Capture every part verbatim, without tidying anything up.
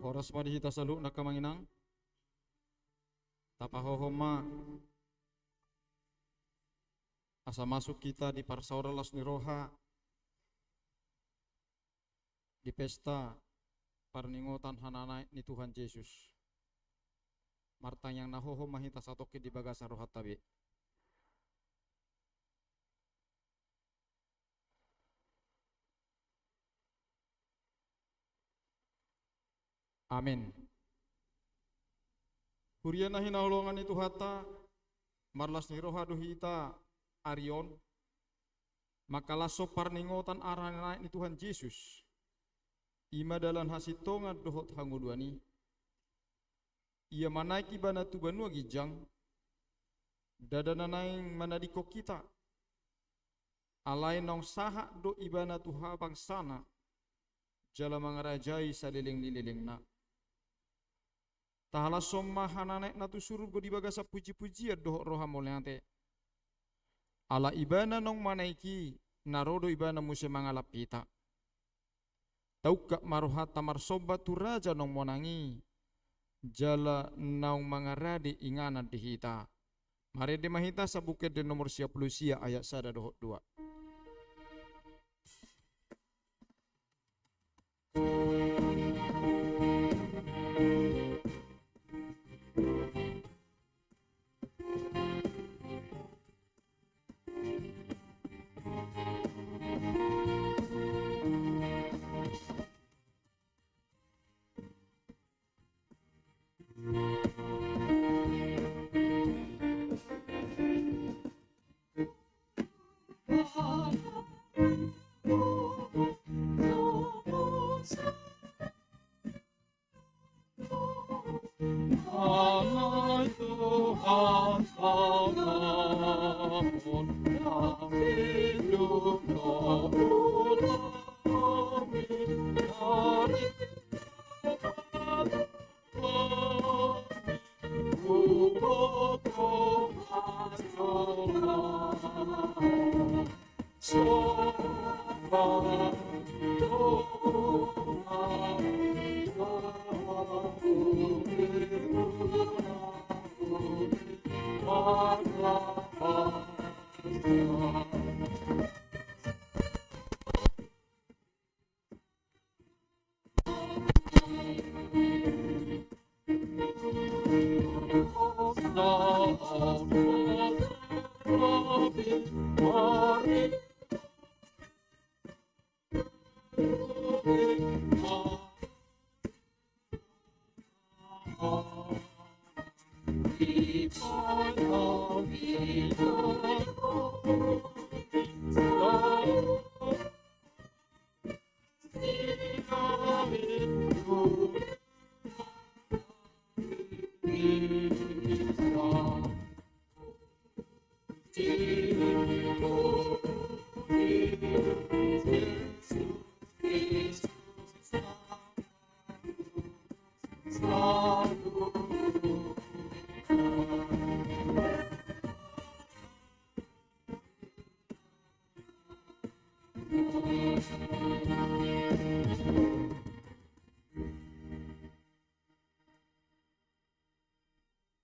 Horas ma di hita saluhutna, angka amang inang. Tapahohom ma asa masuk hita di parsaoran las ni roha di pesta parningotan hananaek ni Tuhan Jesus. Martangiang na hohom ma hita satongkin di bagasan rohanta be. Amen. Huria na hinaholongan ni Tuhanta, marlas ni roha do hita ari on mangkalashon parningotan hananaek ni Tuhan Jesus. I ma dalan hasintongan dohot hangoluan i. Ia manaek Ibana tu banua ginjang, ndada na naeng manadingkon hita, alai naung sahat do Ibana tu habangsana, jala mangarajai saleleng ni lelengna. Tahalashon ma hananaekna tu surgo di bagasan pujipujian dohot roha mauliate. Ala Ibana naung manaek i, na ro do Ibana muse mangalap hita. Taungkap ma rohanta marsomba tu Raja naung monang i, jala naung mangarade inganan di hita. Marende ma hita Sambung Ende nomor sia pulu sia ayat sada dohot dua.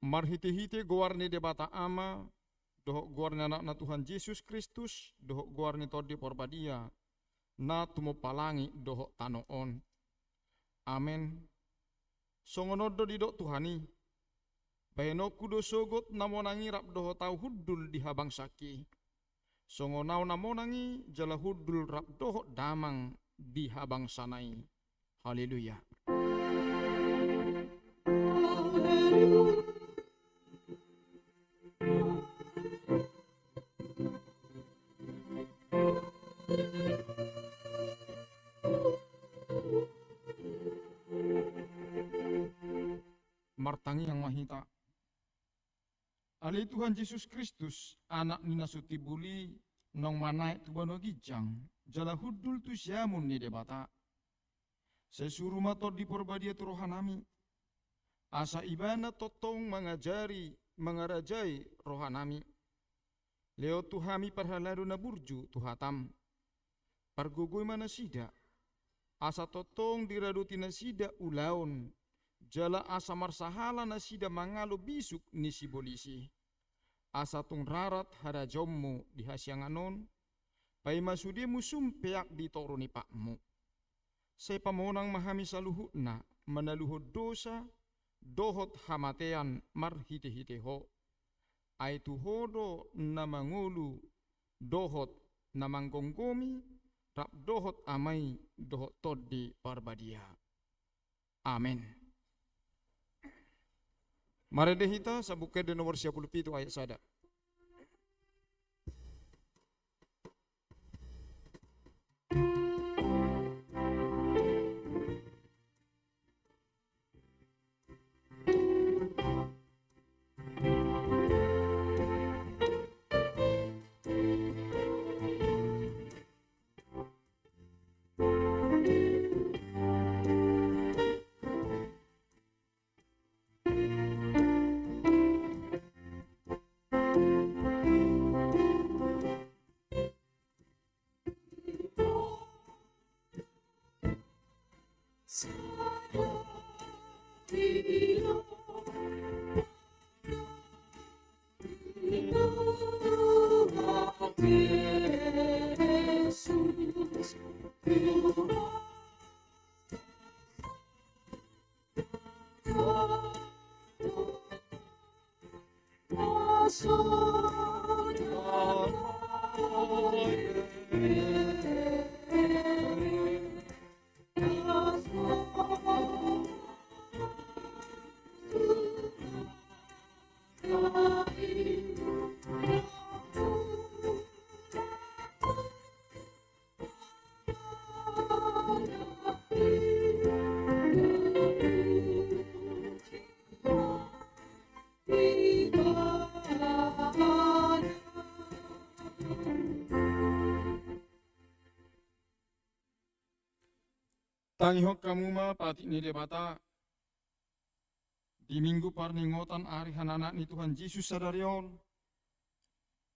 Marhitehite goar ni Debata Ama, dohot goar ni Anakna Tuhan Jesus Kristus, dohot goar ni Tondi Porbadia, na tumompa langit dohot tano on. Amen. Songon on do didok Tuhan i: Bahenonku do sogot na monang i rap dohot ahu hundul di habangsangki, songon ahu na monang i jala hundul rap dohot damang di habangsana i. Haleluya. Martangiang ma hita. Ale Tuhan Jesus Kristus, Anak ni na so timbul i, naung manaek tu banua ginjang, jala hundul tu siamun ni Debata. Sai suru ma Tondi Porbadia tu rohanami, asa Ibana tongtong mangajari, mangarajai rohanami. Lehon tu hami parhalado na burju tu hatam. Pargogoi ma nasida, asa tongtong diradoti nasida ulaon, jala asa marsahala nasida mangalo bisuk ni sibolis i. Asa tung rarat harajaonmu di hasiangan on, paima sude musum peak di toru ni patmu. Sai pamonang ma hami saluhutna manaluhon dosa dohot hamatean marhitehite Ho. Ai tu Ho do na mangolu dohot na manggomgomi, rap dohot Ama i dohot Tondi Parbadia. Amen. Marende hita, Sambung Ende nomor sia pulu pitu ayat sada. Tangihon hamu ma patik ni Debata di Minggu parningotan ari hananak ni Tuhan Jesus sadari on,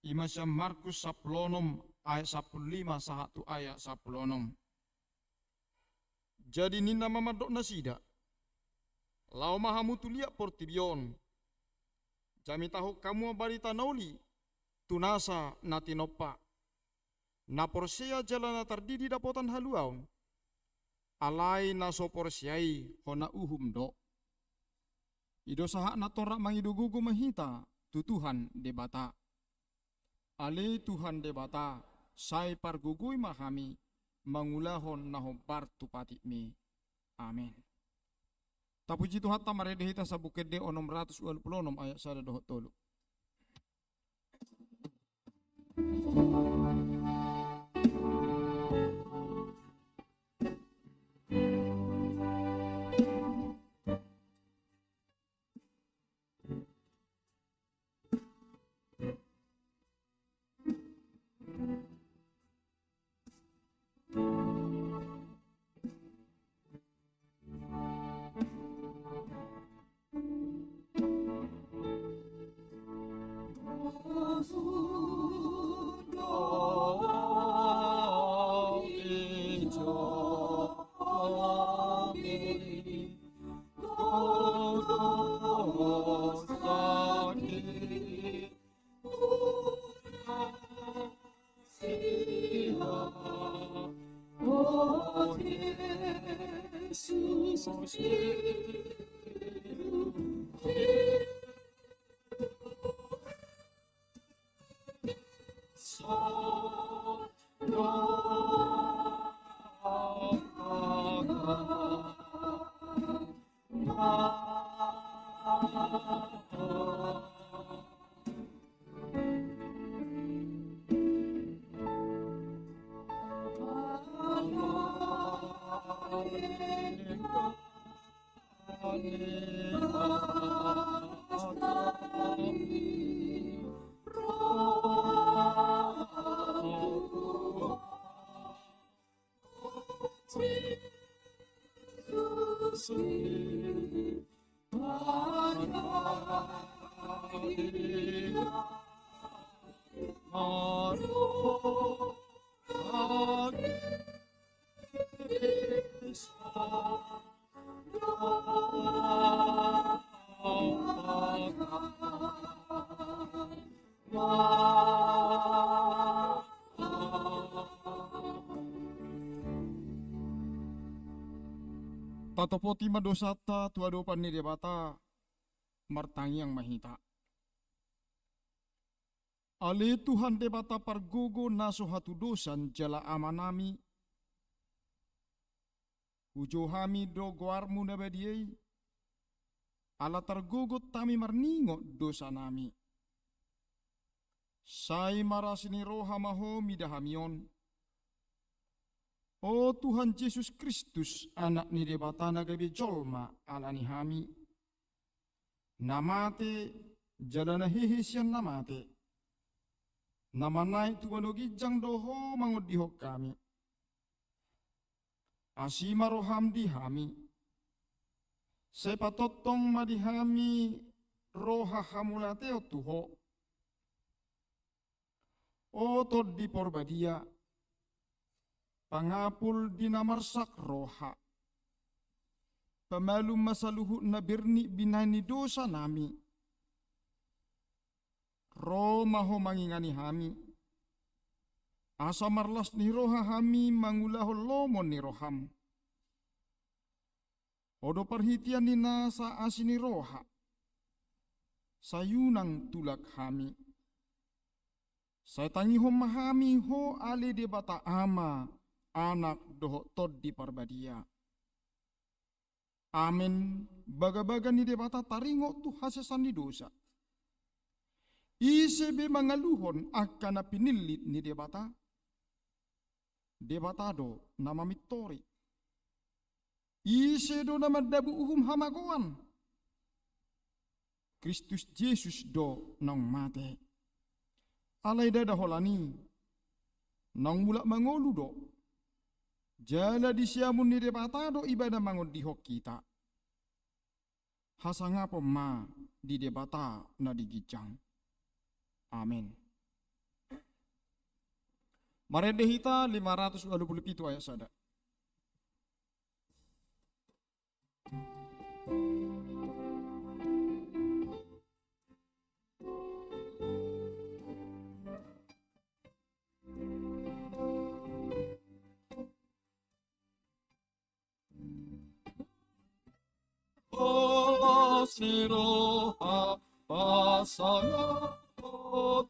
i ma sian Markus sampulu onom ayat sampulu lima sahat tu ayat sampulu onom. Jadi ninna ma mandok nasida: Laho ma hamu tu liat portibi on, jamitahon hamu ma barita na uli tu nasa na tinompa. Na porsea jala na tardidi dapotan haluaon, alai na so porsea i hona uhum do. I do sahat na torop mangido gogo ma hita tu Tuhan Debata. Ale Tuhan Debata, sai pargogoi ma hami mangulahon na hombar tu patikmi. Amen. Tapuji Tuhanta, marende hita Sabuk Ende onom ratus ualu pulu onom ayat sada dohot tolu. Tatopoti ma dosanta tu adopan ni Debata, martangiang ma hita. Ale Tuhan Debata pargogo na so hatudosan jala Amanami, hujou hami do goarmu na badia i, ala targogot hami marningot dosanami. Sai marasi ni roha ma Ho mida hami on. O Tuhan Jesus Kristus, Anak ni Debata na gabe jolma ala ni hami, na mate jala na hehe sian na mate, na manaek tu banua ginjang do Ho mangondihon hami. Asi ma roham di hami. Sai patongtong ma di hami roha hamauliateon tu Ho. O Tondi Porbadia, pangapul di na marsak roha, pamalum ma saluhut na bernit binahen ni dosanami. Ro ma Ho mangingani hami, asa marlas ni roha hami mangulahon lomo ni roham. Ho do parhitean ni nasa asi ni roha, sai unang tulak hami. Sai tangihon ma hami Ho ale Debata Ama, Anak dohot Tondi Parbadia. Amen. Bagabaga ni Debata taringot tu hasesaan ni dosa. Ise be mangaluhon angka na pinillit ni Debata? Debata do na mamintori. Ise do na mandabu uhum hamagoan? Kristus Jesus do naung mate. Alai ndada holan i, naung mulak mangolu do. Jala di siamun ni Debata do Ibana mangondihon hita. Hasangapon ma di Debata na di ginjang. Amen. Marende hita lima ratus ualu pulu pitu ayat sada. Si roha pasangaphon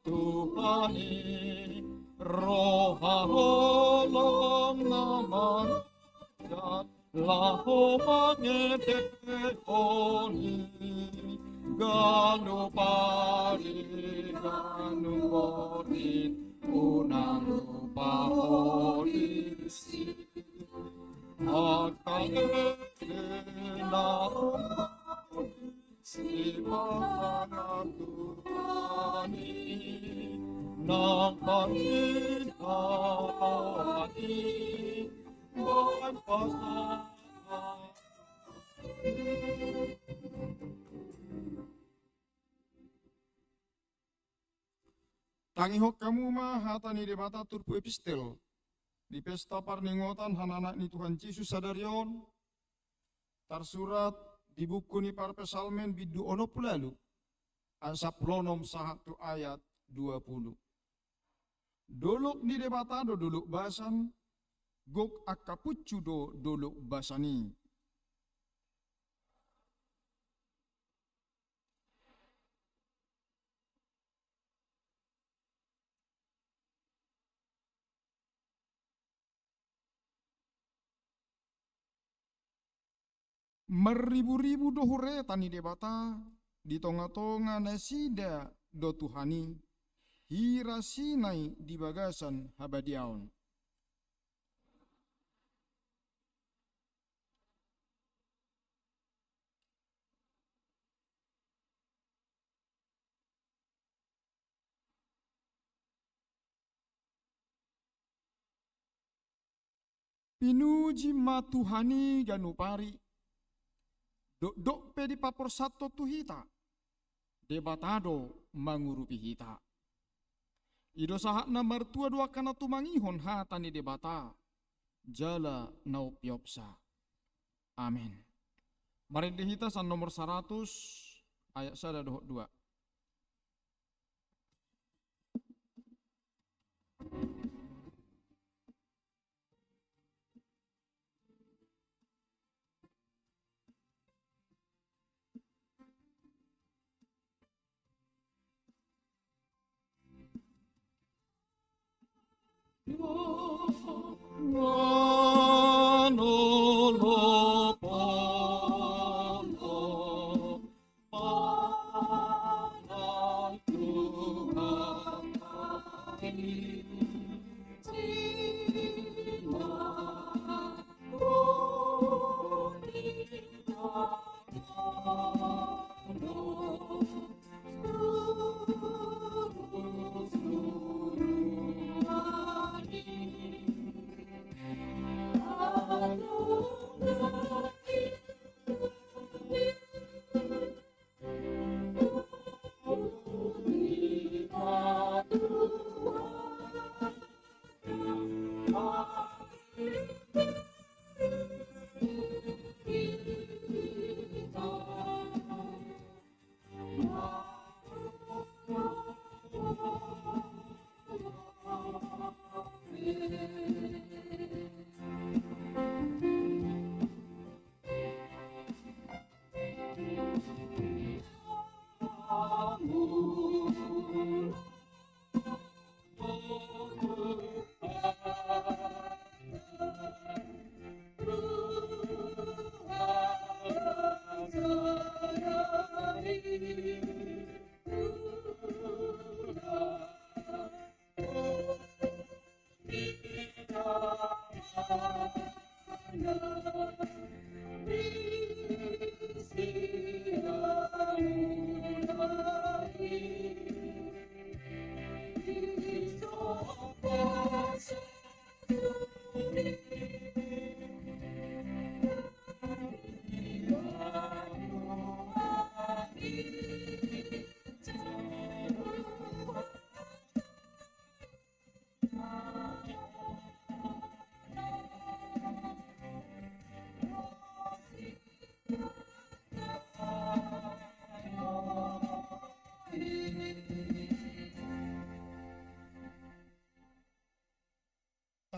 Tuhan i, roha holong na manganjar laho mangetehon i. Ganup ari ganup orit unang lupahon disi. Angka ende na sipangaturani nang panindahan i baen pasangaphon. Tangihon hamu ma hata ni Debata turpuk epistel di pesta parningotan hanaan ni Tuhan Jesus sadari on, tarsurat di buku ni Parpsalmen bindu onom pulu ualu, ayat sampulu onom sahat tu ayat dua pulu. Dolok ni Debata do dolok basan, gok angka punsu do dolok basan i. Marriburibu do hureta ni Debata, di tongatonga nasida do Tuhan i, hira Sinai di bagasan habadiaon. Pinuji ma Tuhan i ganup ari, dokdok pe dipaporsanhon tu hita, Debata do mangurupi hita. I do sahat na martua do angka na tumangihon hata ni Debata, jala na umpeopsa. Amen. Marende hita sian nomor saratus, ayat sada dohot dua.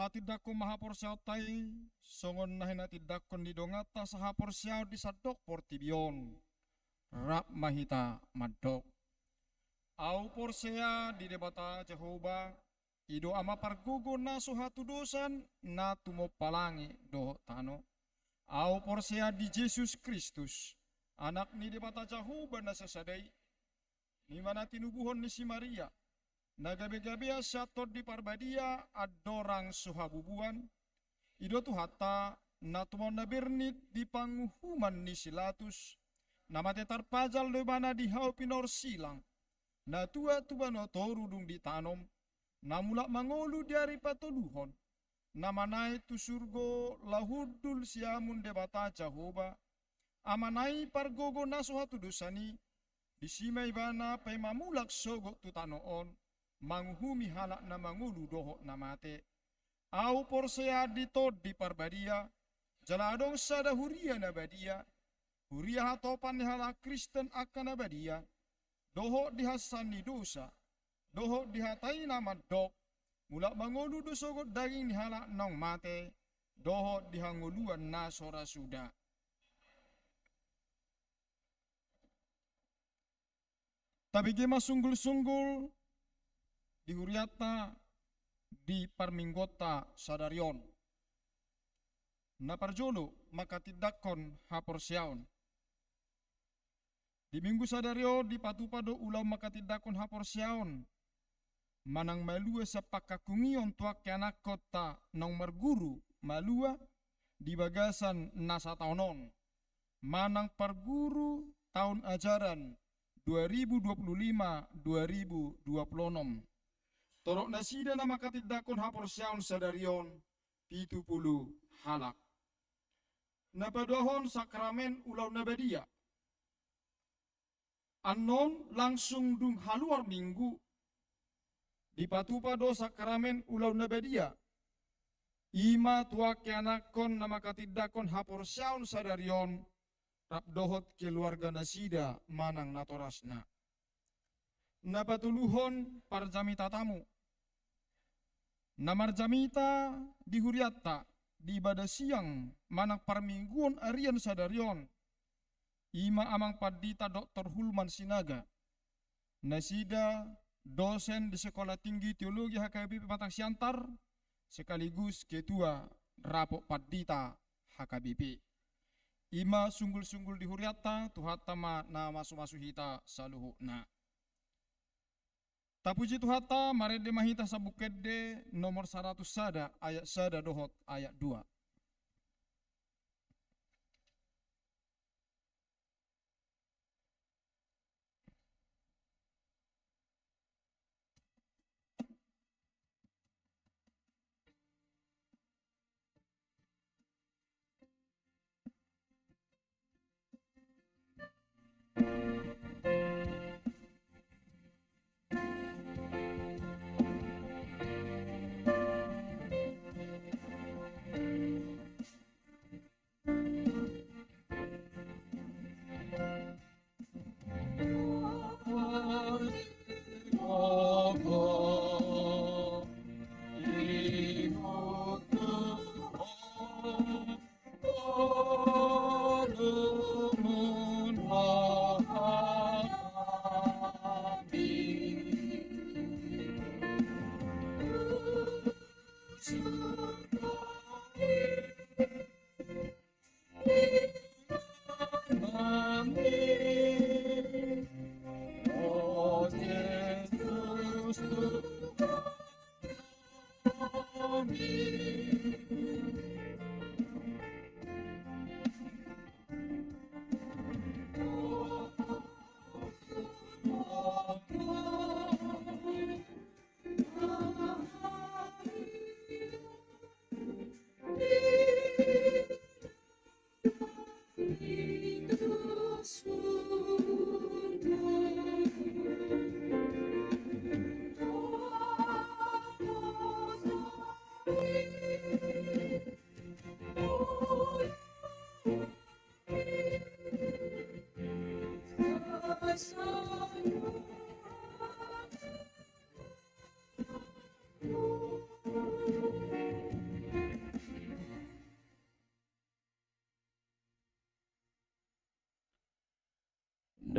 Tatindangkon ma haporseaonta i, songon na hinatindangkon ni donganta sahaporseaon di sandok portibi on. Rap ma hita mandok. Ahu porsea di Debata Jahowa, i do Ama pargogo na so hatudosan, na tumompa langit dohot tano. Ahu porsea di Jesus Kristus, Anak ni Debata Jahowa na sasada i, i ma na tinubuhon ni si Maria, na gabegabean sian Tondi Parbadia andorang so habubuan. I do Tuhanta, na tumompa na bernit di panguhuman ni si Latus, na mate tarpajal do ibana di hau pinorsilang, na tuat tu banua toru dung ditanom, na mulak mangolu di ari patoluhon, na manaek tu surgo laho hundul siamun Debata Jahowa, Amana i pargogo na so hatudosan i, disi ma ibana paima mulak sogot tu tano on, manguhumi halak na mangolu dohot na mate. Ahu porsea di Tondi Parbadia, jala adong sada huria na badia, huria hatopan ni halak Kristen angka na badia, dohot di hansean ni dosa, dohot di hata i na mandok, mulak mangolu do sogot daging ni halak naung mate, dohot di hangoluan na so ra suda. Tabege ma sunggulsunggul di hurianta di parmingguonta sadari on. Na parjolo, mangkatindangkon haporseaon. Di minggu sadari on dipatupa do ulaon mangkatindangkon haporseaon manang malua sian pangkangkungion tu angka ianakhonta naung marguru malua di bagasan na sataon on, manang parguru taon ajaran dua ribu dua puluh lima dua ribu dua puluh enam. Torop nasida na mangkatindangkon haporseaon sadari on pitu pulu halak. Na paduahon, sakramen ulaon na badia. Annon langsung dung haluar minggu dipatupa do sakramen ulaon na badia. I ma tu angka ianakhon na mangkatindangkon haporseaon sadari on rap dohot keluarga nasida manang natorasna. Na patoluhon, parjamita tamu. Na marjamita di hurianta di ibadah siang manang parmingguon arian sadari on, i ma Amang Pandita Doktor Hulman Sinaga, nasida dosen di Sekolah Tinggi Teologi H K B P Pematang Siantar, sekaligus ketua Rapot Pandita H K B P. I ma sunggulsunggul di hurianta, Tuhanta ma na masumasu hita saluhutna. Tapuji Tuhanta, marende ma hita sian Buku Ende nomor saratus sada, ayat sada dohot ayat dua.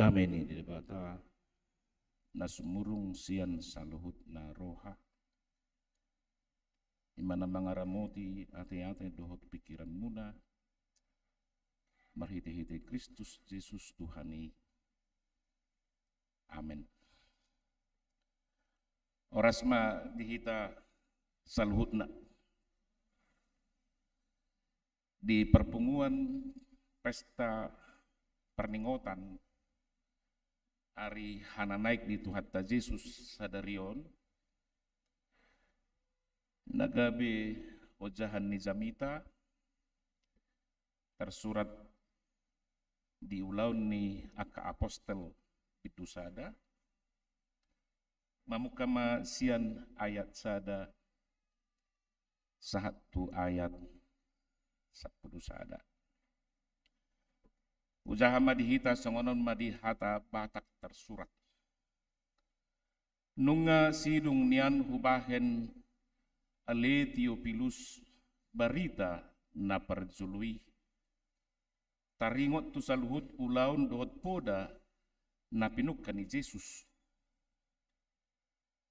Amen. Di Debata na sumurung sian saluhutna roha, i ma na mangaramoti ateate dohot pikiranmuna, marhitehite Kristus Jesus Tuhan i. Amen. Horas ma di hita saluhutna. Di parpunguan pesta parningotan ari hananaek ni Tuhanta Jesus sadari on, na gabe ojahan ni jamita, tarsurat di Ulaon ni angka Apostel bindu sada, mamungka ma sian ayat sada sahat tu ayat sampulu sada. Hujaha ma di hita songon on ma di hata Batak tarsurat. Nunga sidung nian hubahen, ale Tiopilus, barita na parjolo i, taringot tu saluhut ulaon dohot poda na pinungka ni Jesus,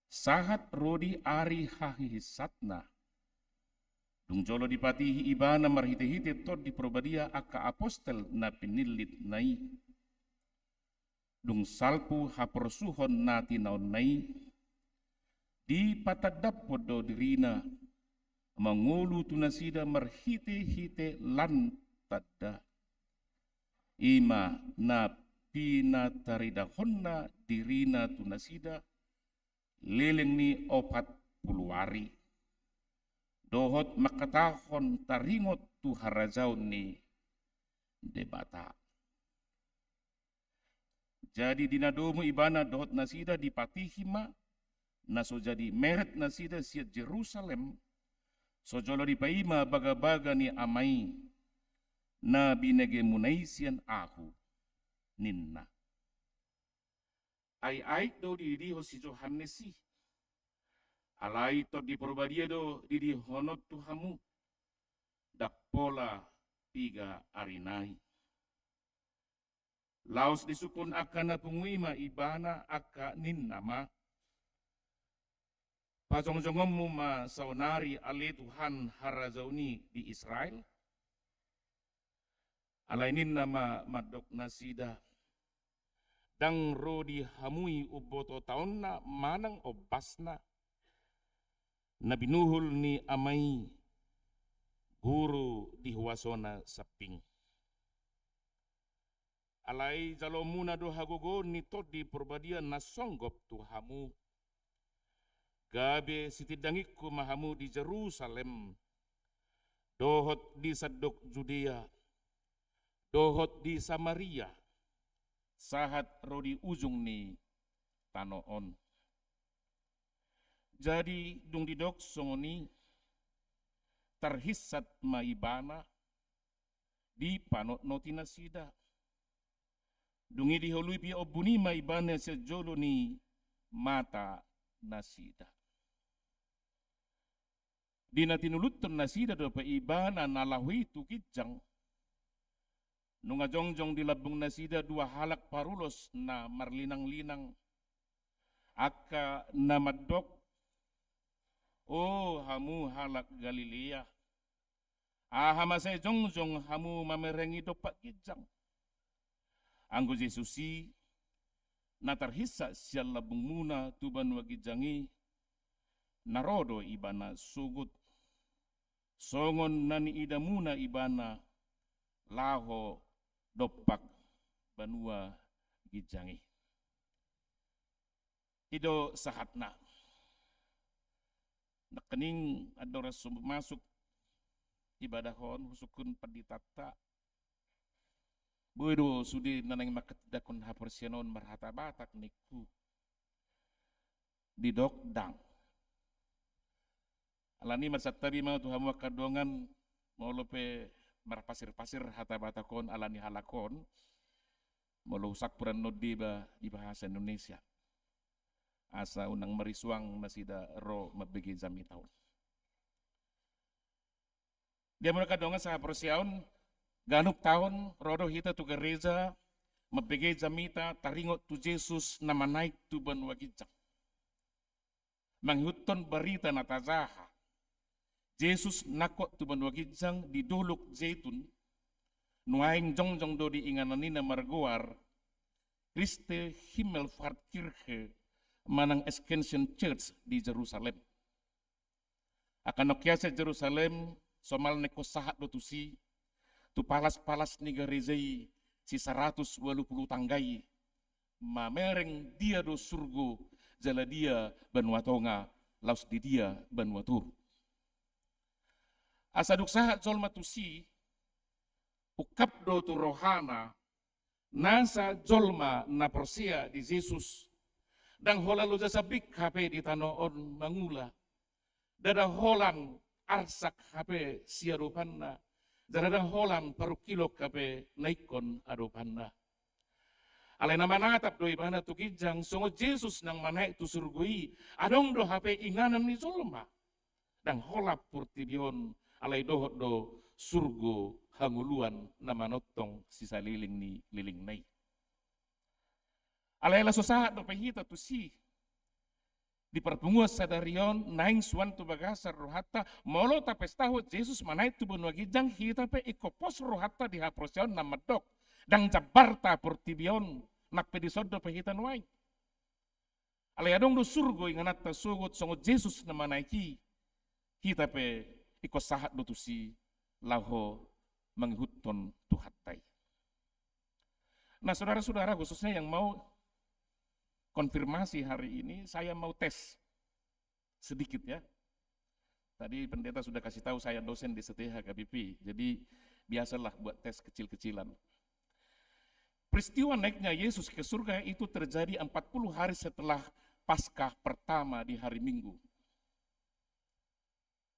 sahat ro di ari hahihinsatna, dung jolo dipatihi ibana marhitehite Tondi Parbadia angka apostel na pinillitna i. Dung salpu haporsuhon na tinaonna i, dipatandahon do dirina mangolu tu nasida marhitehite lan tanda, i ma na pinataridahonna dirina tu nasida leleng ni opat pulu ari, dohot mangkatahon taringot tu harajaon ni Debata. Jadi di na domu ibana dohot nasida dipatihi ma, na so jadi meret nasida sian Jerusalem, so jolo dipaima bagabaga ni Ama i, na binegemuna i sian ahu, ninna. Ai aek do dididihon si Johannes i, alai Tondi Parbadia do didihon on tu hamu, ndang pola piga ari nai. Laos disungkun angka na pungu i ma ibana, angka ninna ma, pajongjongonmu ma saonari ale Tuhan harajaon i di Israel? Alai ninna ma mandok nasida, ndang ro di hamu i umboto taonna manang ombasna, na binuhul ni Ama i guru di huasona sambing. Alai jaloonmuna do hagogoon ni Tondi Parbadia na songgop tu hamu, gabe sitindangingku ma hamu di Jerusalem, dohot di sandok Judea, dohot di Samaria, sahat ro di ujung ni tano on. Jadi dung didok songon i, tarhinsat ma ibana, dipanotnoti nasida. Dung i diholupi ombun i ma ibana sian jolo ni mata nasida. Di na tinuluthon nasida dope ibana na laho i tu ginjang, nunga jongjong di lambung nasida dua halak parulos na marlinanglinang, angka na mandok, O hamu halak Galilea, aha ma sai jongjong hamu mamerengi dompak ginjang? Anggo Jesus i, na tarhinsat sian lambungmuna tu banua ginjang i, na ro do ibana sogot, songon na niidamuna ibana laho dompak banua ginjang i. I do sahatna. Nangkining andorang so masuk ibadah on, husungkun panditanta, boi do sude na naeng manghatindangkon haporseaon on marhata Batak ningku. Didok ndang. Alani marsantabi ma tu hamu angka dongan, molo pe marpasirsir hata Batak on alani halak on, molo husampur annon deba di bahasa Indonesia, asa unang marisuang nasida ro mambege jamita on. Di hamu angka dongan sahaporseaon, ganup taon ro do hita tu gereja Mambege jamita taringot tu Jesus na manaek tu banua ginjang. Mangihuthon barita na tajaha, Jesus nangkok tu banua ginjang di Dolok Zaitun, nuaeng jongjong do di inganan i na margoar Christi Himmelfahrtskirche manang Ascension Church di Jerusalem. Angka na hongkiasa Jerusalem, somal na ingkon sahat do tusi, tu palas-palas ni gareja i, si saratus ualu pulu tangga i, mamereng dia do surgo, jala dia banua tonga, laos di dia banua toru. Asa dung sahat jolma tusi, ungkap do tu rohana, nasa jolma na porsea di Jesus, ndang holan loja sambing hape di tano on mangula, ndada holan arsak hape siadopanna, jala ndang holan parungkilon hape na ingkon adopanna. Alai na manatap do ibana tu ginjang, songon Jesus naung manaek tu surgo i, adong do hape inganan ni jolma. Ndang holan portibi on, alai dohot do surgo hangoluan na manongtong sisaleleng ni lelengna i. Alai laos so sahat dope hita tusi, di parpunguan sadari on, naeng suan tu bagasan rohanta, molo tapestahon Jesus manaek tu banua ginjang, hita pe ingkon pos rohanta di haporseaon na mandok, ndang jambarta portibi on, nang pe dison dope hita nuaeng. Alai adong do surgo ingananta sogot songon Jesus na manaek i, hita pe ingkon sahat do tusi laho mangihuthon Tuhanta i. Nah, saudara-saudara, khususnya yang mau konfirmasi hari ini, saya mau tes sedikit, ya. Tadi pendeta sudah kasih tahu saya dosen di S T H K B P, jadi biasalah buat tes kecil-kecilan. Peristiwa naiknya Yesus ke surga itu terjadi empat puluh hari setelah Paskah pertama di hari Minggu.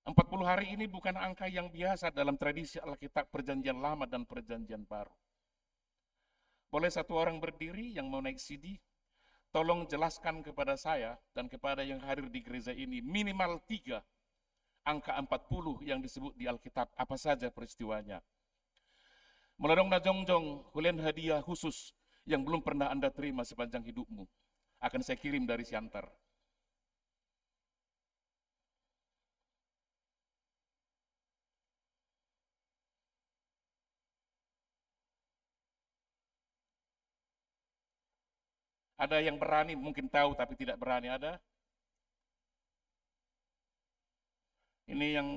Empat puluh hari ini bukan angka yang biasa dalam tradisi Alkitab Perjanjian Lama dan Perjanjian Baru. Boleh satu orang berdiri yang mau naik sidi? Tolong jelaskan kepada saya dan kepada yang hadir di gereja ini, minimal tiga angka empat puluh yang disebut di Alkitab, apa saja peristiwanya. Molo adong na jongjong, hulehon hadiah khusus yang belum pernah Anda terima sepanjang hidupmu, akan saya kirim dari Siantar. Ada yang berani, mungkin tahu tapi tidak berani, ada? Ini yang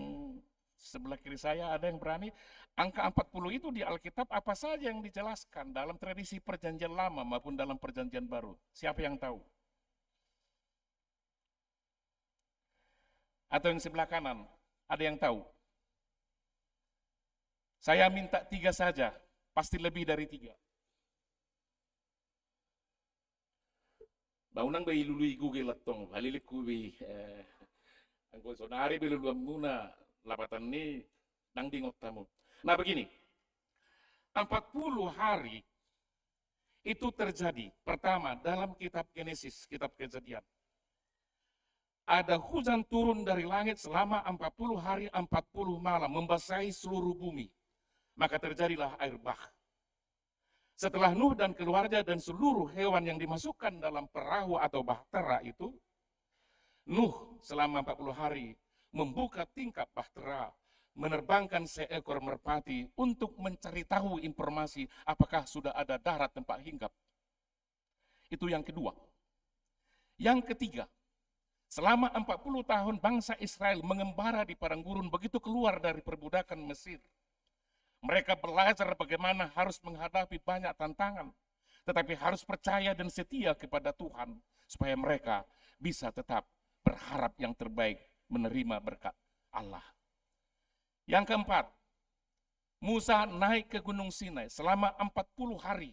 sebelah kiri saya, ada yang berani? Angka empat puluh itu di Alkitab apa saja yang dijelaskan dalam tradisi Perjanjian Lama maupun dalam Perjanjian Baru? Siapa yang tahu? Atau yang sebelah kanan, ada yang tahu? Saya minta tiga saja, pasti lebih dari tiga. Ba unang be ilului Google antong, halilingku be, eh, anggo sonari be luluanmuna lapatan ni, ndang diingot hamu. Nah, begini, empat puluh hari itu terjadi, pertama, dalam kitab Genesis, kitab Kejadian. Ada hujan turun dari langit selama empat puluh hari, empat puluh malam, membasahi seluruh bumi. Maka terjadilah air bah. Setelah Nuh dan keluarga dan seluruh hewan yang dimasukkan dalam perahu atau bahtera itu, Nuh selama empat puluh hari membuka tingkap bahtera, menerbangkan seekor merpati untuk mencari tahu informasi apakah sudah ada darat tempat hinggap. Itu yang kedua. Yang ketiga, selama empat puluh tahun bangsa Israel mengembara di padang gurun begitu keluar dari perbudakan Mesir. Mereka belajar bagaimana harus menghadapi banyak tantangan, tetapi harus percaya dan setia kepada Tuhan supaya mereka bisa tetap berharap yang terbaik, menerima berkat Allah. Yang keempat, Musa naik ke Gunung Sinai selama empat puluh hari.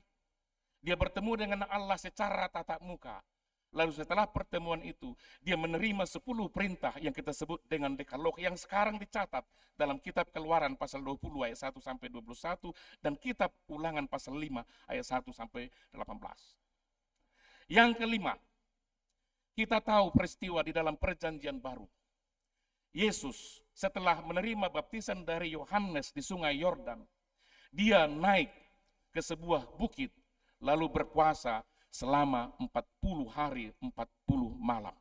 Dia bertemu dengan Allah secara tatap muka. Lalu setelah pertemuan itu, dia menerima sepuluh perintah yang kita sebut dengan Dekalog yang sekarang dicatat dalam kitab Keluaran pasal dua puluh ayat satu sampai dua puluh satu dan kitab Ulangan pasal lima ayat satu sampai delapan belas. Yang kelima, kita tahu peristiwa di dalam Perjanjian Baru. Yesus setelah menerima baptisan dari Yohanes di Sungai Yordan, dia naik ke sebuah bukit, lalu berpuasa selama empat puluh hari, empat puluh malam.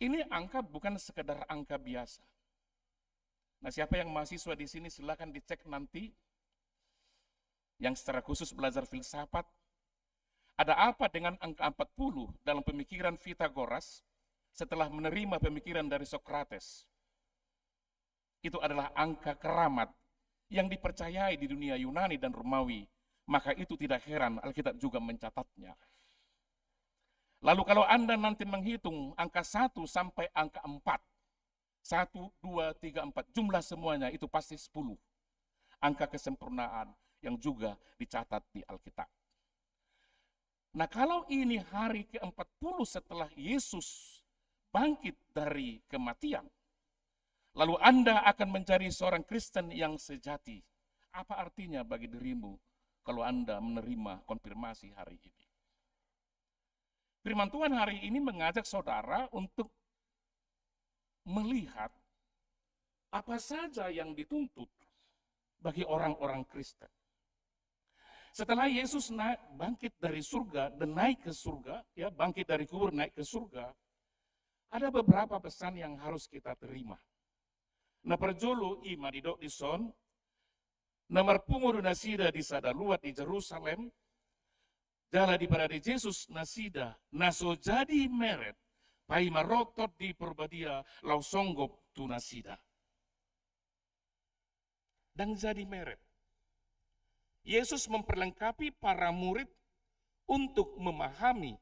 Ini angka bukan sekedar angka biasa. Nah, siapa yang mahasiswa di sini, silakan dicek nanti yang secara khusus belajar filsafat. Ada apa dengan angka empat puluh dalam pemikiran Pythagoras setelah menerima pemikiran dari Socrates? Itu adalah angka keramat yang dipercayai di dunia Yunani dan Romawi. Maka itu tidak heran Alkitab juga mencatatnya. Lalu kalau Anda nanti menghitung angka satu sampai angka empat, satu, dua, tiga, empat, jumlah semuanya itu pasti sepuluh. Angka kesempurnaan yang juga dicatat di Alkitab. Nah, kalau ini hari keempat puluh setelah Yesus bangkit dari kematian, lalu Anda akan menjadi seorang Kristen yang sejati. Apa artinya bagi dirimu kalau Anda menerima konfirmasi hari ini? Firman Tuhan hari ini mengajak saudara untuk melihat apa saja yang dituntut bagi orang-orang Kristen. Setelah Yesus naik, bangkit dari surga dan naik ke surga, ya, bangkit dari kubur naik ke surga, ada beberapa pesan yang harus kita terima. Na parjolo, i ma didok dison, na marpungu do nasida di sada luat di Jerusalem, jala diparade Jesus nasida na so jadi meret, paima ro Tondi Parbadia laho songgop tu nasida. Ndang jadi meret. Yesus memperlengkapi para murid untuk memahami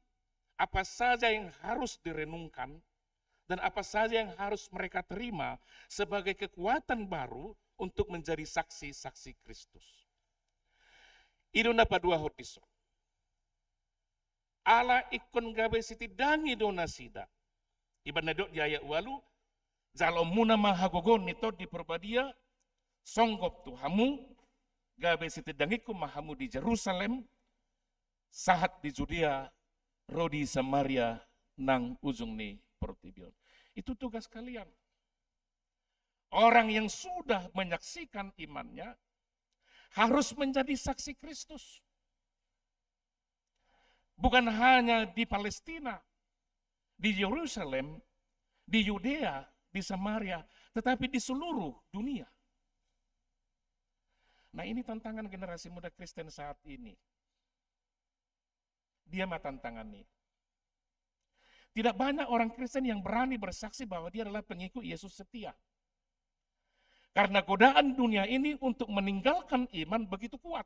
apa saja yang harus direnungkan dan apa saja yang harus mereka terima sebagai kekuatan baru untuk menjadi saksi-saksi Kristus. I do na paduahon dison. Ala ingkon gabe sitindangi do nasida. Ibana didok di ayat ualu, jaloonmuna ma hagogoon ni Tondi Parbadia, songgop tu hamu, gabe sitindangingku ma hamu di Jerusalem, sahat di Judea, ro di Samaria, nang ujung ni portibi on. Itu tugas kalian. Orang yang sudah menyaksikan imannya harus menjadi saksi Kristus. Bukan hanya di Palestina, di Yerusalem, di Yudea, di Samaria, tetapi di seluruh dunia. Nah, ini tantangan generasi muda Kristen saat ini. Dia ma tantangan ini. Tidak banyak orang Kristen yang berani bersaksi bahwa dia adalah pengikut Yesus setia. Karena godaan dunia ini untuk meninggalkan iman begitu kuat.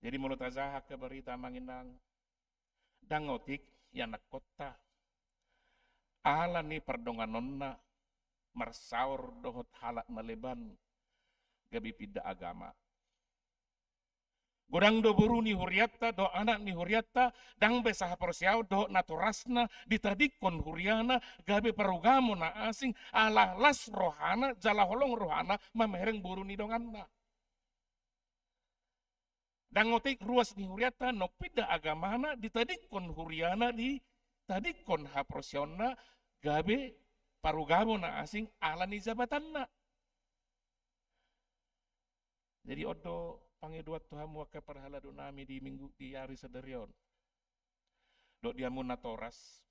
Jadi molo tajaha angka barita, amang inang, ndang otik ianakkonta ala ni pardonganonna marsaor dohot halak na leban gabe pinda agama. Godang do boru ni hurianta dohot anak ni hurianta, ndang be sahaporseaon dohot natorasna ditadingkon huriana gabe parugamo na asing, ala las rohana jala holong rohana mamereng boru ni donganna. Ndang otik ruas ni hurianta na pinda agamana ditadingkon huriana, ditadingkon haporseaonna gabe parugamo na asing ala ni jabatanna. Jadi on do pangidoan tu hamu angka parhalado nami di minggu, di ari sadari on. Dok di hamu natoras,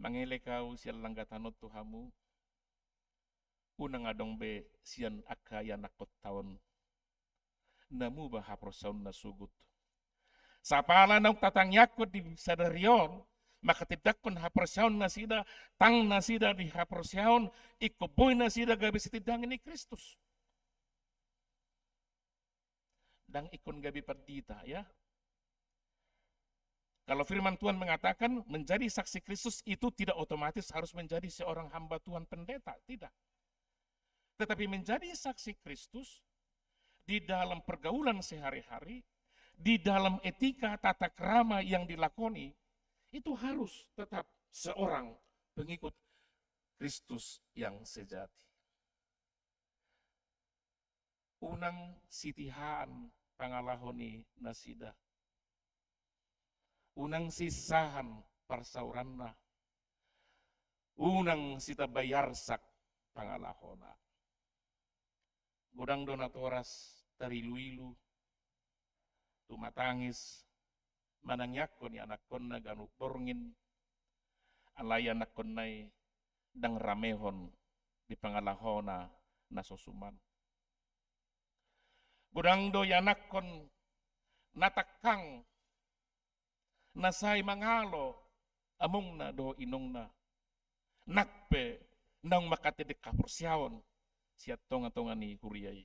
mangelek ahu sian langgatan on tu hamu, unang adong be sian angka ianakkonta on na muba haporseaonna sogot. Sapala naung tatangiangkon di sadari on, manghatindanghon haporseaon nasida, tang nasida di haporseaon, ingkon boi nasida gabe sitindangi ni Kristus. Ndang ingkon gabe pandita, ya. Kalau firman Tuhan mengatakan menjadi saksi Kristus itu tidak otomatis harus menjadi seorang hamba Tuhan pendeta, tidak. Tetapi menjadi saksi Kristus di dalam pergaulan sehari-hari, di dalam etika tata krama yang dilakoni, itu harus tetap seorang pengikut Kristus yang sejati. Unang sitihaan pangalaho ni nasida. Unang siinsahan parsaoranna. Unang sitambai arsak pangalahona. Godang do natoras tarilu-ilu, tumatangis, manangiangkon ianakkonna ganup borngin, alai ianakkonna i ndang ramehon di pangalahona na so suman. Godang do ianakkon na tangkang, na sai mangalo amongna dohot inongna, nang pe naung manghatindang haporseaon sian tonga-tonga ni huria i.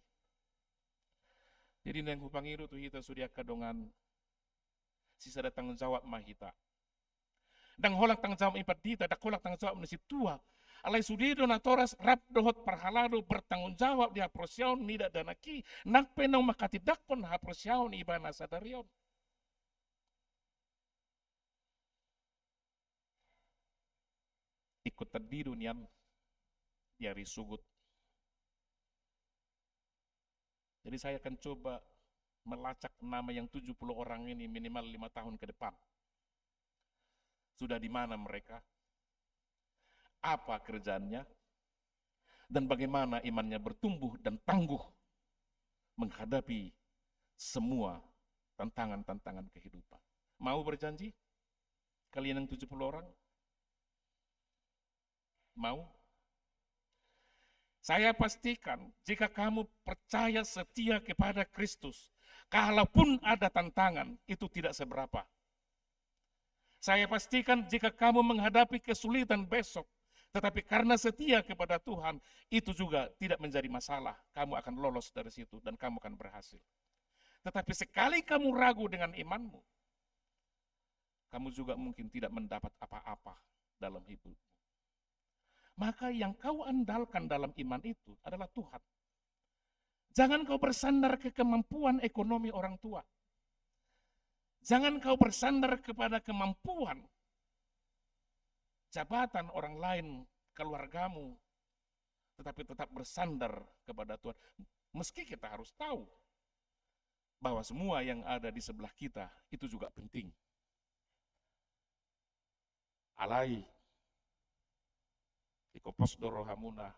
Jadi naeng hupangido tu hita sude angka dongan, sisada tanggung jawab ma hita. Ndang holan tanggung jawab ni pandita, ndang holan tanggung jawab ni sintua. Alai sude do natoras rap dohot parhalado bertanggung jawab di haporseaon ni dakdanak i, nang pe naung manghatindanghon haporseaon ibana sadari on. Ingkon tandi do nian di ari sogot. Jadi saya akan coba melacak nama yang tujuh puluh orang ini minimal lima tahun ke depan. Sudah di mana mereka? Apa kerjaannya? Dan bagaimana imannya bertumbuh dan tangguh menghadapi semua tantangan-tantangan kehidupan. Mau berjanji? Kalian yang tujuh puluh orang? Mau? Saya pastikan, jika kamu percaya setia kepada Kristus, kalaupun ada tantangan, itu tidak seberapa. Saya pastikan, jika kamu menghadapi kesulitan besok, tetapi karena setia kepada Tuhan, itu juga tidak menjadi masalah. Kamu akan lolos dari situ dan kamu akan berhasil. Tetapi sekali kamu ragu dengan imanmu, kamu juga mungkin tidak mendapat apa-apa dalam hidupmu. Maka yang kau andalkan dalam iman itu adalah Tuhan. Jangan kau bersandar ke kemampuan ekonomi orang tua. Jangan kau bersandar kepada kemampuan jabatan orang lain, keluargamu, tetapi tetap bersandar kepada Tuhan. Meski kita harus tahu bahwa semua yang ada di sebelah kita itu juga penting. Alai, ingkon pos do rohamuna,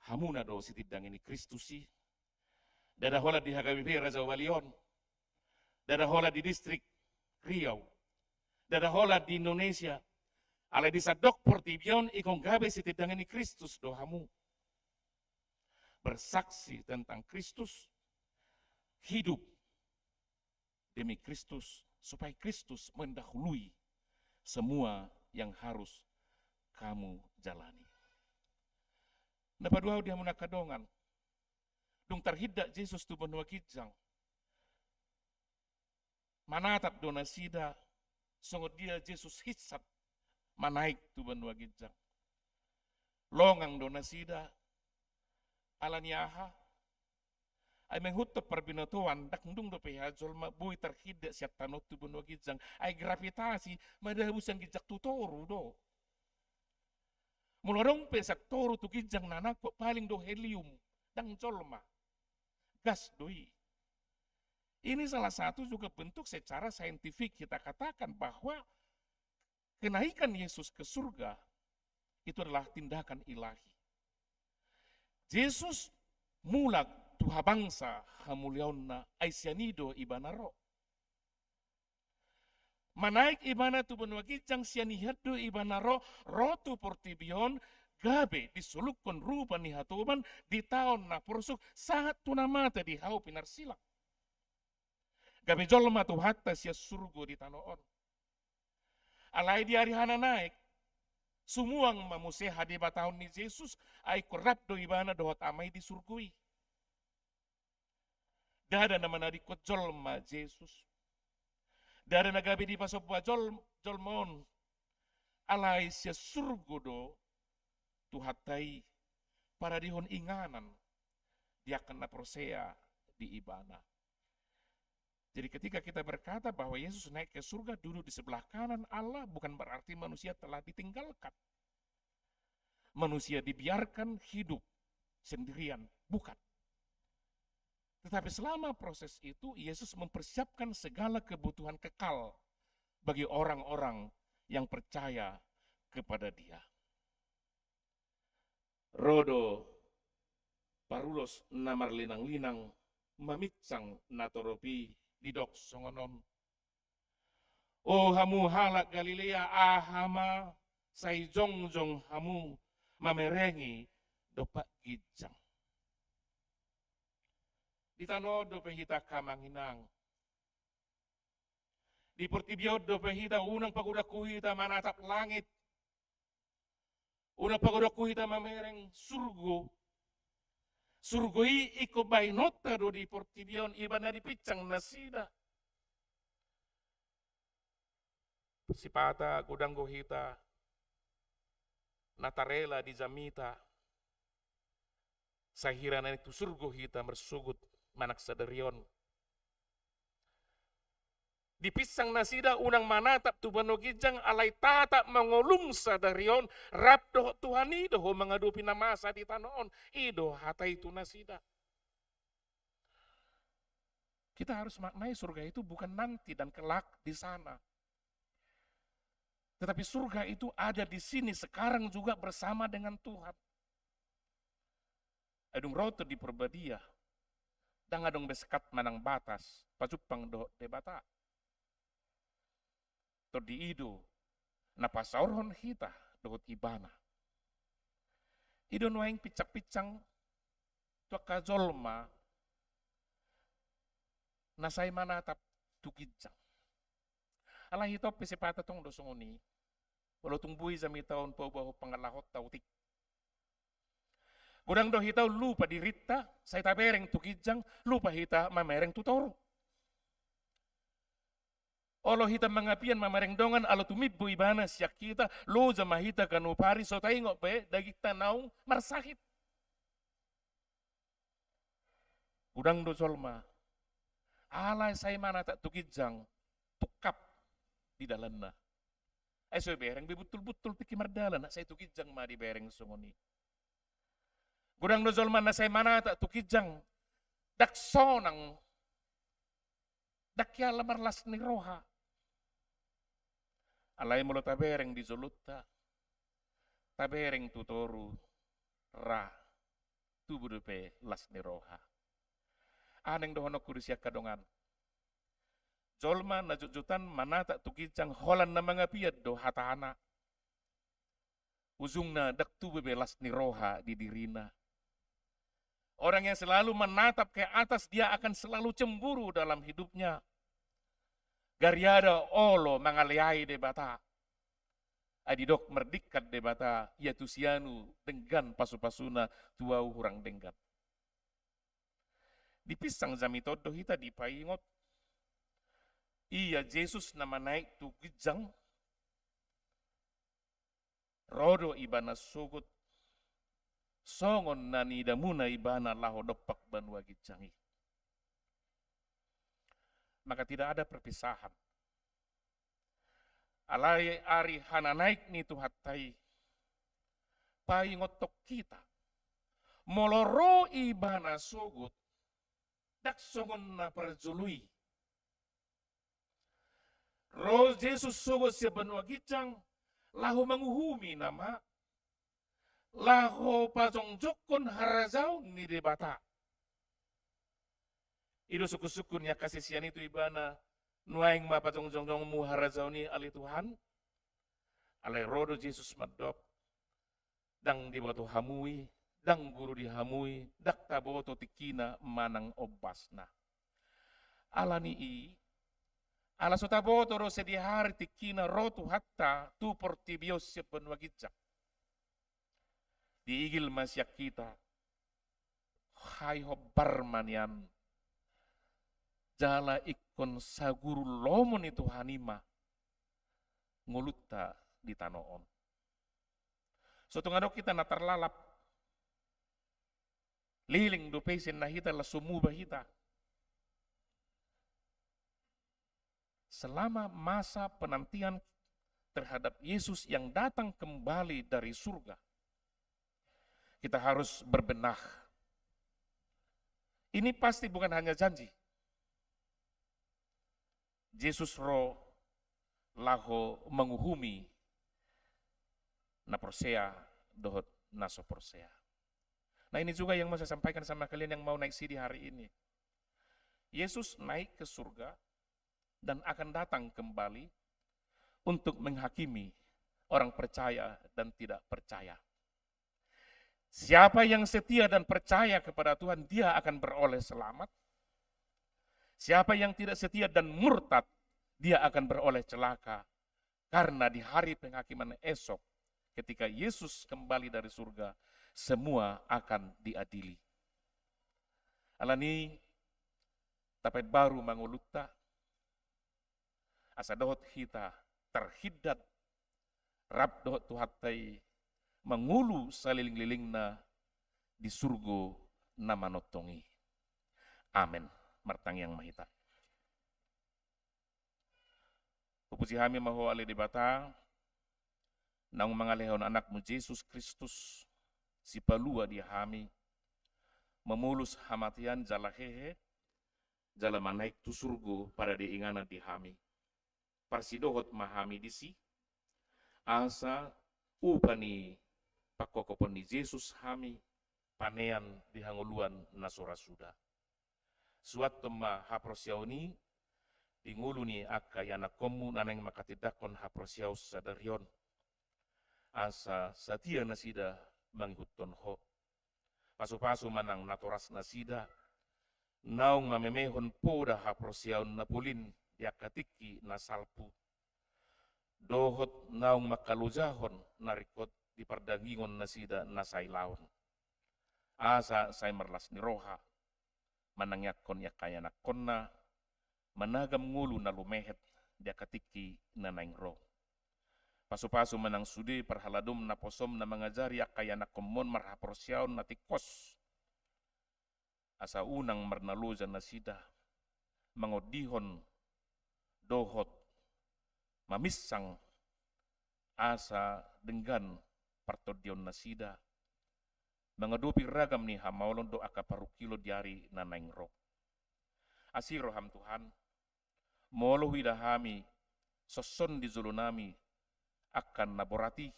hamuna do sitindangi ni Kristus i. Ndada holan di H K B P Raja Wali on, ndada holan di distrik Riau, ndada holan di Indonesia, alai di sandok portibi on ingkon gabe sitindangi ni Kristus do hamu. Bersaksi tentang Kristus, hidup demi Kristus, supaya Kristus mendahului semua yang harus kamu jalani. Na paduahon di hamuna angka dongan, dung tarhindat Jesus tu banua ginjang, manatap do nasida songon dia Jesus hinsat manaek tu banua ginjang. Longang do nasida, ala ni aha? Ai menghuthon parbinotoan, ndang dung dope hea jolma boi tarhindat sian tano tu banua ginjang. Ai gravitasi madabu sian ginjang tu toru do. Molo adong pe sian toru tu ginjang na nangkok, paling do helium, ndang jolma. Gas do i. Ini salah satu juga bentuk secara saintifik kita katakan bahwa kenaikan Yesus ke surga itu adalah tindakan ilahi. Jesus mulak tu habangsa hamuliaonna, ai sian i do ibana ro. Manaek ibana tu banua ginjang, sian i do ibana ro, ro tu portibi on, gabe disolukhon rupa ni hatoban di taon na porsuk, sahat tu na mate di hau pinarsilang. Gabe jolma Tuhanta sian surgo di tano on. Alai di ari hananaek, sumuang ma muse hadebataon ni Jesus, ai ingkon rap do ibana dohot Ama i di surgo i. Ndada na manadingkon jolma Jesus. Ndada na gabe dipasomba jol-, jolma on. Alai sian surgo do Tuhanta i paradehon inganan di angka na porsea di ibana. Jadi ketika kita berkata bahwa Yesus naik ke surga, duduk di sebelah kanan Allah, bukan berarti manusia telah ditinggalkan. Manusia dibiarkan hidup sendirian, bukan. Tetapi selama proses itu, Yesus mempersiapkan segala kebutuhan kekal bagi orang-orang yang percaya kepada Dia. Ro do Parulos na marlinang-linang maminsang natorop i didok songon on: O hamu halak Galilea, aha ma sai jongjong hamu mamerengi dompak ginjang? Di tano on dope hita, angka amang inang. Di portibi on dope hita, unang pagodanghu hita manatap langit. Unang pagodanghu hita mamereng surgo. Surgo i ingkon bahenonta do di portibi on, ibana dipinsang nasida. Sipata godang do hita na tarela di jamita, sahira naeng tu surgo hita marsogot manang sadari on. Dipinsang nasida unang manatap tu banua ginjang, alai tatap mangolung sadari on, rap dohot Tuhan i do ho mangadopi na masa di tano on. I do hata i tu nasida. Kita harus maknai surga itu bukan nanti dan kelak di sana. Tetapi surga itu ada di sini sekarang juga bersama dengan Tuhan. Ai dung ro Tondi Porbadia, ndang adong be sekat manang batas pajumpang dohot Debata. Tondi i do na pasaorhon hita dohot Ibana. I do nuaeng pinsang-pinsang tu angka jolma na sai manatap tu ginjang. Alai hita on pe sipata tong do songon i. Molo tung boi jamita on paubahon pangalahonta otik, godang do hita on lupa dirinta, sai tabereng tu ginjang, lupa hita mamereng tu toru. Olo hita mangapian mamereng dongan, alo tumimbo Ibana sian hita, loja ma hita ganup ari, so taingot be dagingta naung marsahit. Godang do jolma, alai sai manatap tu ginjang, tungkap di dalanna. Ai so ibereng be butul-butul tingki mardalan, sai tu ginjang ma dibereng songon i. Godang do jolma na sai manatap tu ginjang, ndang sonang, ndang hiala marlas ni roha. Alai molo tabereng di jolonta, tabereng tu toru, ra tubu dope las ni roha. Aha naeng dohononku di si angka dongan? Jolma na jotjotan manatap tu ginjang holan na mangapian do hatana. Ujungna ndang tubu be las ni roha di dirina. Orang yang selalu menatap ke atas, dia akan selalu cemburu dalam hidupnya. Gariada olo mangaleai Debata. Ai didok mardingkan Debata, ia tu sianu denggan pasupasuna, tu ahu hurang denggan. Di pinsang jamita on do hita dipaingot, ia Jesus na manaek tu ginjang, ro do Ibana sogot, songon na niidamuna Ibana laho dompak banua ginjang i. Maka tidak ada perpisahan. Alai ari hananaek ni Tuhanta i, paingothon hita, molo ro Ibana sogot, ndang songon na parjolo i. Ro Jesus sogot sian banua ginjang, laho manguhumi nama, laho pajongjongkon harajaon ni Debata. I do sungkunsungkun ni angka sisean i tu Ibana, nuaeng ma pajongjongjonmu harajaon i ale Tuhan. Alai ro do Jesus mandok, ndang diboto hamu i, ndang guru di hamu i, ndang taboto tingkina manang ombasna. Ala ni i, ala so taboto do sadia ari tingkina ro Tuhanta tu portibi on sian banua ginjang. Diigil ma sian hita, hai hombar ma nian, jala ingkon saguru lomo ni Tuhan i ma ngolunta di tano on. So tung adong hita na tarlalap, leleng dope sian na hita, laos so muba hita. Selama masa penantian terhadap Yesus yang datang kembali dari surga, kita harus berbenah. Ini pasti bukan hanya janji. Jesus ro laho manguhumi na porsea dohot na so porsea. Nah, ini juga yang mau saya sampaikan sama kalian yang mau naik sidi hari ini. Yesus naik ke surga dan akan datang kembali untuk menghakimi orang percaya dan tidak percaya. Siapa yang setia dan percaya kepada Tuhan, dia akan beroleh selamat. Siapa yang tidak setia dan murtad, dia akan beroleh celaka. Karena di hari penghakiman esok, ketika Yesus kembali dari surga, semua akan diadili. Alani, tapaimbaru ma ngolunta, asa dohot hita tarhindat rap dohot Tuhanta i mangolu salelenglelengna di surgo na manongtong i. Amen. Martangiang ma hita. Hupuji hami ma Ho ale Debata, naung mangalehon Anakmu Jesus Kristus, Sipalua di hami, mamolus hamatean jala hehe, jala manaek tu surgo parade inganan di hami. Parsidohot ma hami disi, asa upa ni pangkophopon ni Jesus hami, panean di hangoluan na so ra suda. Suanhon ma haporseaon i di ngolu ni angka ianakhonmu na naeng manghatindanghon haporseaon sadari on, asa satia nasida mangihuthon Ho. Pasupasu ma nang natoras nasida, naung mamemehon poda haporseaon na polin di angka tingki na salpu, dohot naung mangkalojahon na ringkot di pardagingon nasida na sailaon. Asa sai marlas ni roha manangianghon angka ianakhonna, managam ngolu na lumehet di angka tingki na naeng ro. Pasupasu ma nang sude parhaladom naposom na mangajari angka ianakhonmon marhaporseaon na tingkos, asa unang marnaloja nasida mangondihon dohot maminsang, asa denggan partondion nasida mangadopi ragam ni hamaolon dohot angka parungkilon di ari na naeng ro. Asi roham Tuhan, molo huida hami songon on di jolonami angka na borat i,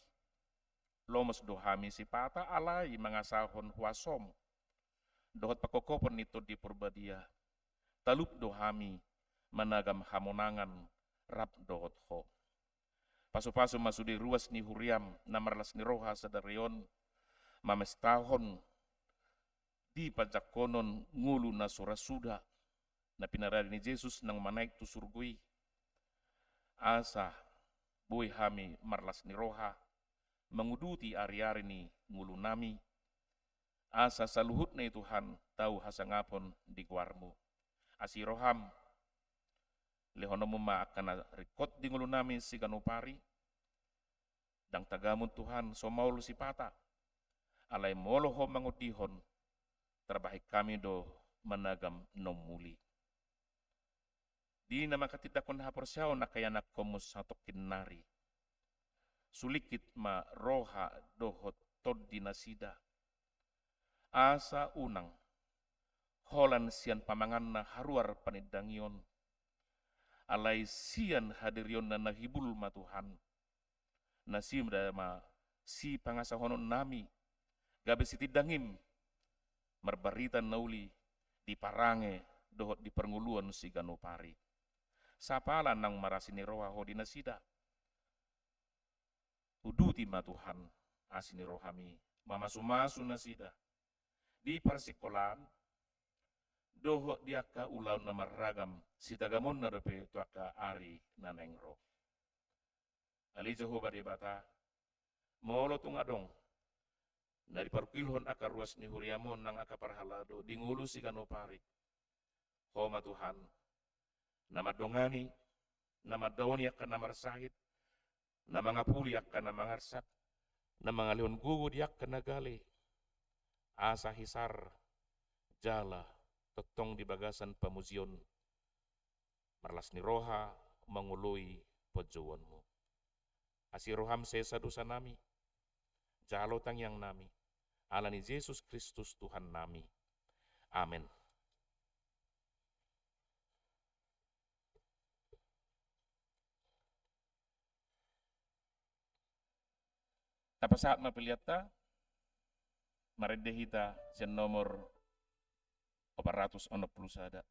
lomos do hami sipata alai mangasahon huasom dohot pangkophopon ni Tondi Porbadia, talup do hami managam hamonangan rap dohot Ho. Pasupasu ma sude ruas ni huriam na marlas ni roha sadari on mamestahon di panjangkonon ngolu na so ra suda na pinarade ni Jesus naung manaek tu surgo i. Asa boi hami marlas ni roha manguduti ariari ni ngolunami, asa saluhutna i Tuhan tau hasangapon di goarmu. Asi roham, lehononmu ma angka na ringkot di ngolunami siganup ari. Ndang tagamon Tuhan so maol sipata, alai molo Ho mangondihon, tarbahen hami do managam na ummuli. Di na manghatindanghon haporseaon angka ianakhonmu satongkin nari, sulingkit ma roha dohot tondi nasida, asa unang holan sian pamanganna haruar panindangion, alai sian hadirionna na hibul ma Tuhan. Nasida ma sipangasahononnami, gabe sitindangiM marbarita na uli di parange dohot di parngoluon siganup ari. Sapala naung marasi ni roha Ho di nasida. Uduti ma Tuhan asi ni rohaMi, mamasumasu nasida di parsingkolaan dohot di angka ulaon na marragam, sitagamonna dope tu angka ari na naeng ro. Ale Jahowa Debata, molo tung adong na diparungkilhon angka ruas ni huriaMon nang angka parhalado di ngolu siganup ari, Ho ma Tuhan na mandongani, na mandaoni angka na marsahit, na mangapuli angka na mangarsak, na mangalehon gogo di angka na gale, asa hisar jala tongtong di bagasan pamujion, marlas ni roha mangoloi panjouonMu. Asi rohaM sesa dosanami, jalo tangiangnami, ala ni Jesus Kristus Tuhannami. Amen. Tapasahat ma peleanta marende hita sian nomor opat ratus onom pulu sada.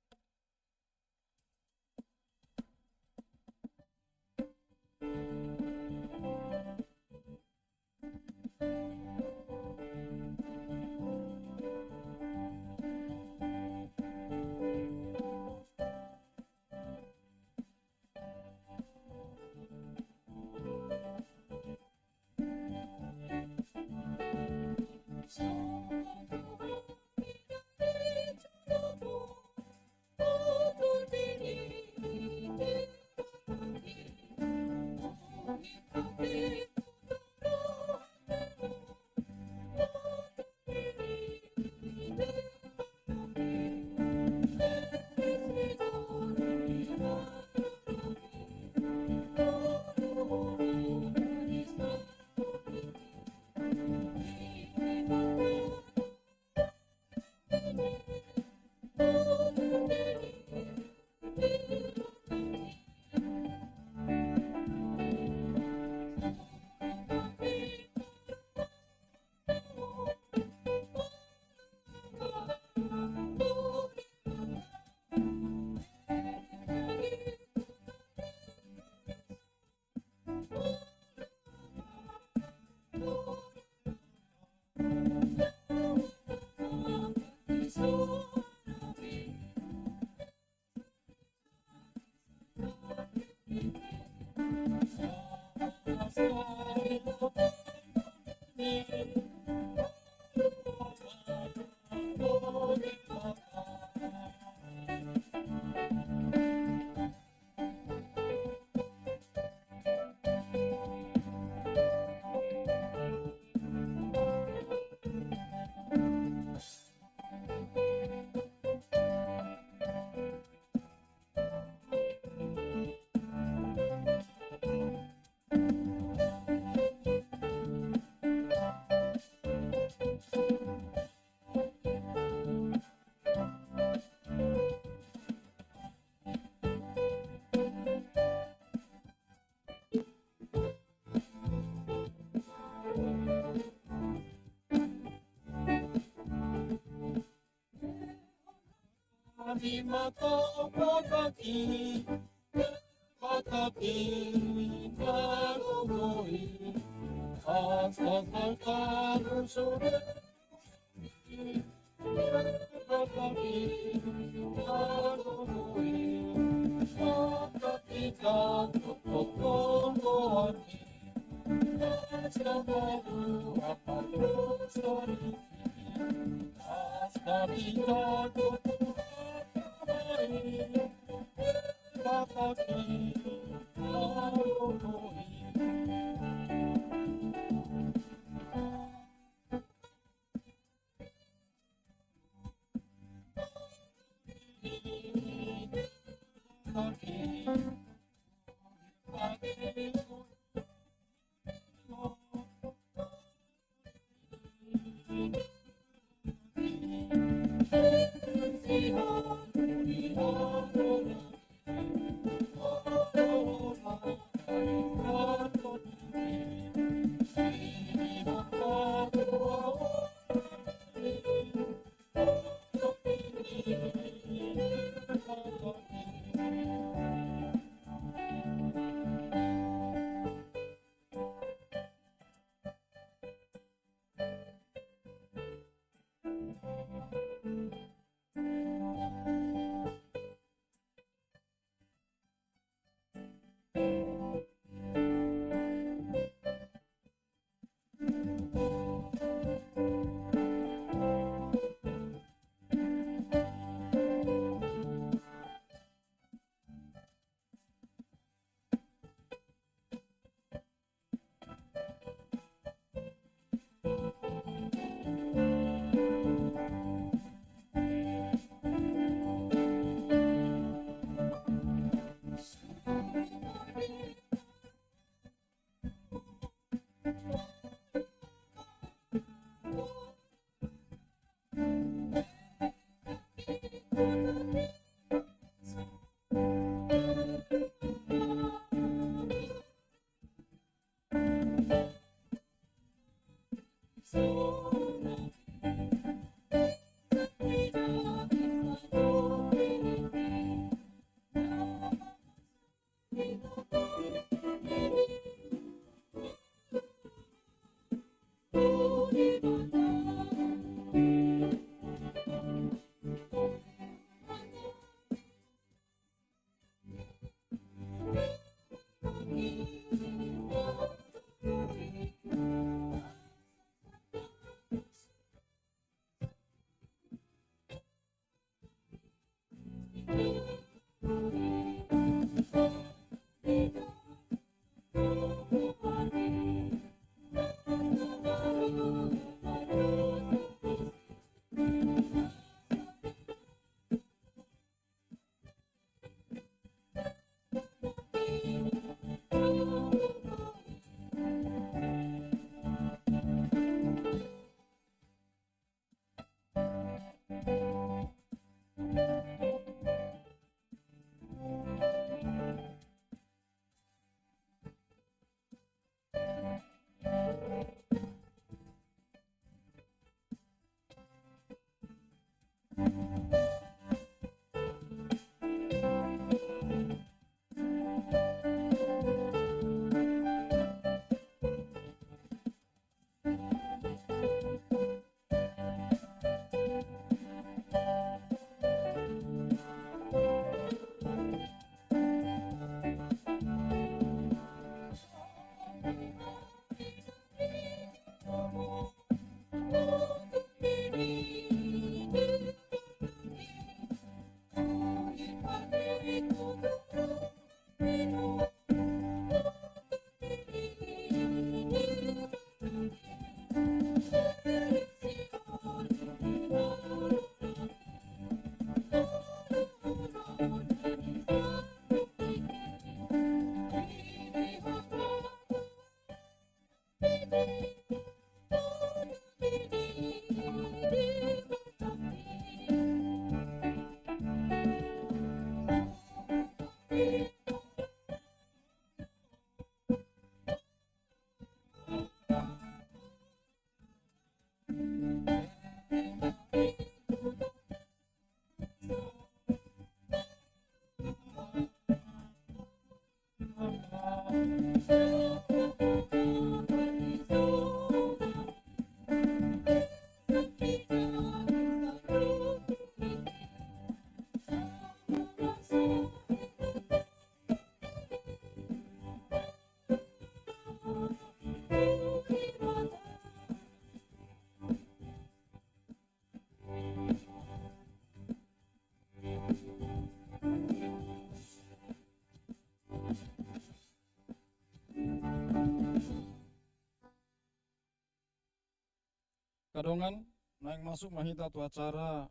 Angka dongan, naeng masuk ma hita tu acara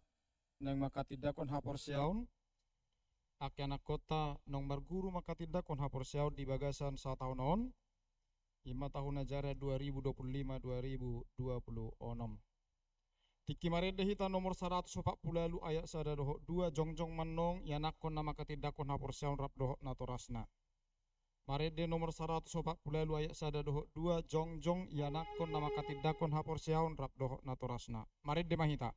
naeng manghatindanghon haporseaon. Angka anakkonta naung marguru manghatindanghon haporseaon di bagasan sataon on, i ma tahun ajaran dua ribu dua puluh lima dua ribu dua puluh enam. Tingki marende hita nomor saratus opat pulu ualu ayat sada dohot dua, jongjong ma annon ianakhon na manghatindanghon haporseaon rap dohot natorasna. Marende nomor saratus opat pulu ualu ayat sada dohot dua, jongjong ianakhon na manghatindanghon haporseaon rap dohot natorasna. Marende ma hita.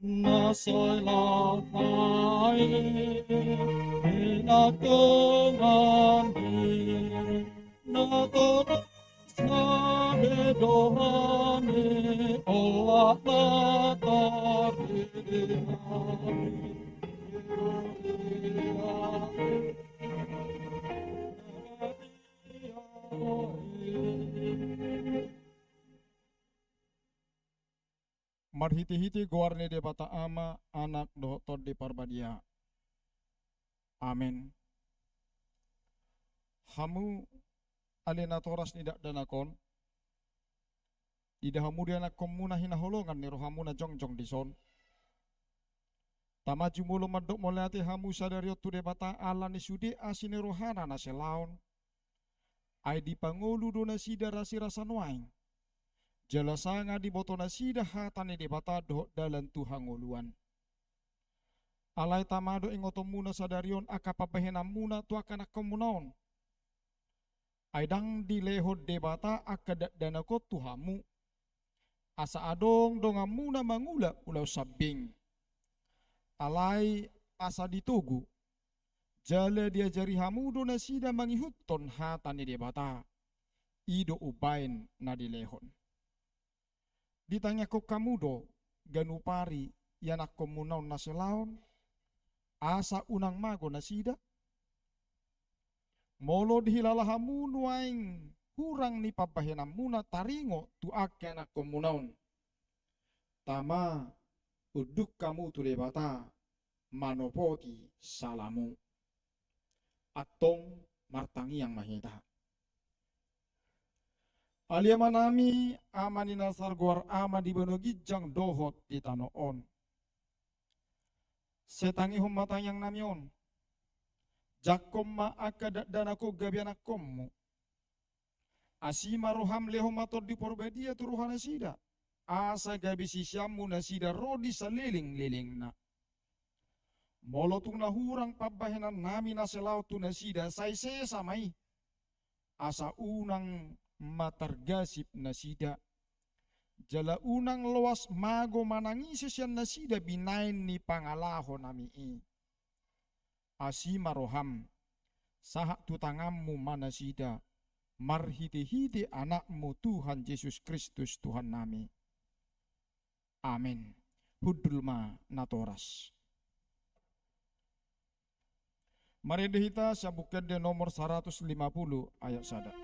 Na sai lapai, na tongan ni, na toras na bedohani, olat na taridi hami. Marhitehite goar ni Debata Ama, Anak dohot Tondi Parbadia. Amen. Hamu ale natoras ni dakdanak on, ida hamu do ianakhonmuna hinaholongan ni rohamuna jongjong dison. Tama jumolo mandok mauliate hamu sadari on tu Debata ala ni sude asi ni rohana na selaon. Ai dipangolu do nasida rasirasa nuaeng. Jala sanga diboto nasida hata ni Debata dohot dalan tu hangoluan. Alai tama do ingotonmuna sadari on angka pambahenanmuna tu angka anakhonmuna on. Ai ndang dilehon Debata angka dakdanak on tu hamu, asa adong donganmuna mangula ulaon sambing. Alai asa ditogu, jala diajari hamu do nasida mangihuthon hata ni Debata. I do umbahen na dilehon. Ditangiangkon hamu do ganup ari ianakhonmuna on na selaon, asa unang mago nasida? Molo dihilala hamu nuaeng hurang ni pambahenanmuna taringot tu angka ianakhonmuna on, tama unduk hamu tu Debata manopoti salamu. Antong martangiang ma hita. Ale Amanami, Ama ni na margoar Ama di banua ginjang dohot di tano on. Sai tangihon ma tangiangnami on. Jangkon ma angka dakdanak on gabe ianakhonmu. Asi ma roham, lehon ma Tondi Parbadia tu rohanasida, asa gabe siseanmu nasida ro di salelenglelengna. Molo tung na hurang pambahenannami na selaon tu nasida, sai sesa ma i, asa unang ma targasip nasida, jala unang loas mago manangisi sian nasida binahen ni pangalahonami i. Asi ma roham, sahat tu tanganmu ma nasida, marhitehite Anakmu Tuhan Jesus Kristus Tuhannami. Amen. Hundul ma natoras. Marende hita sian Buku Ende nomor saratus lima pulu ayat sada.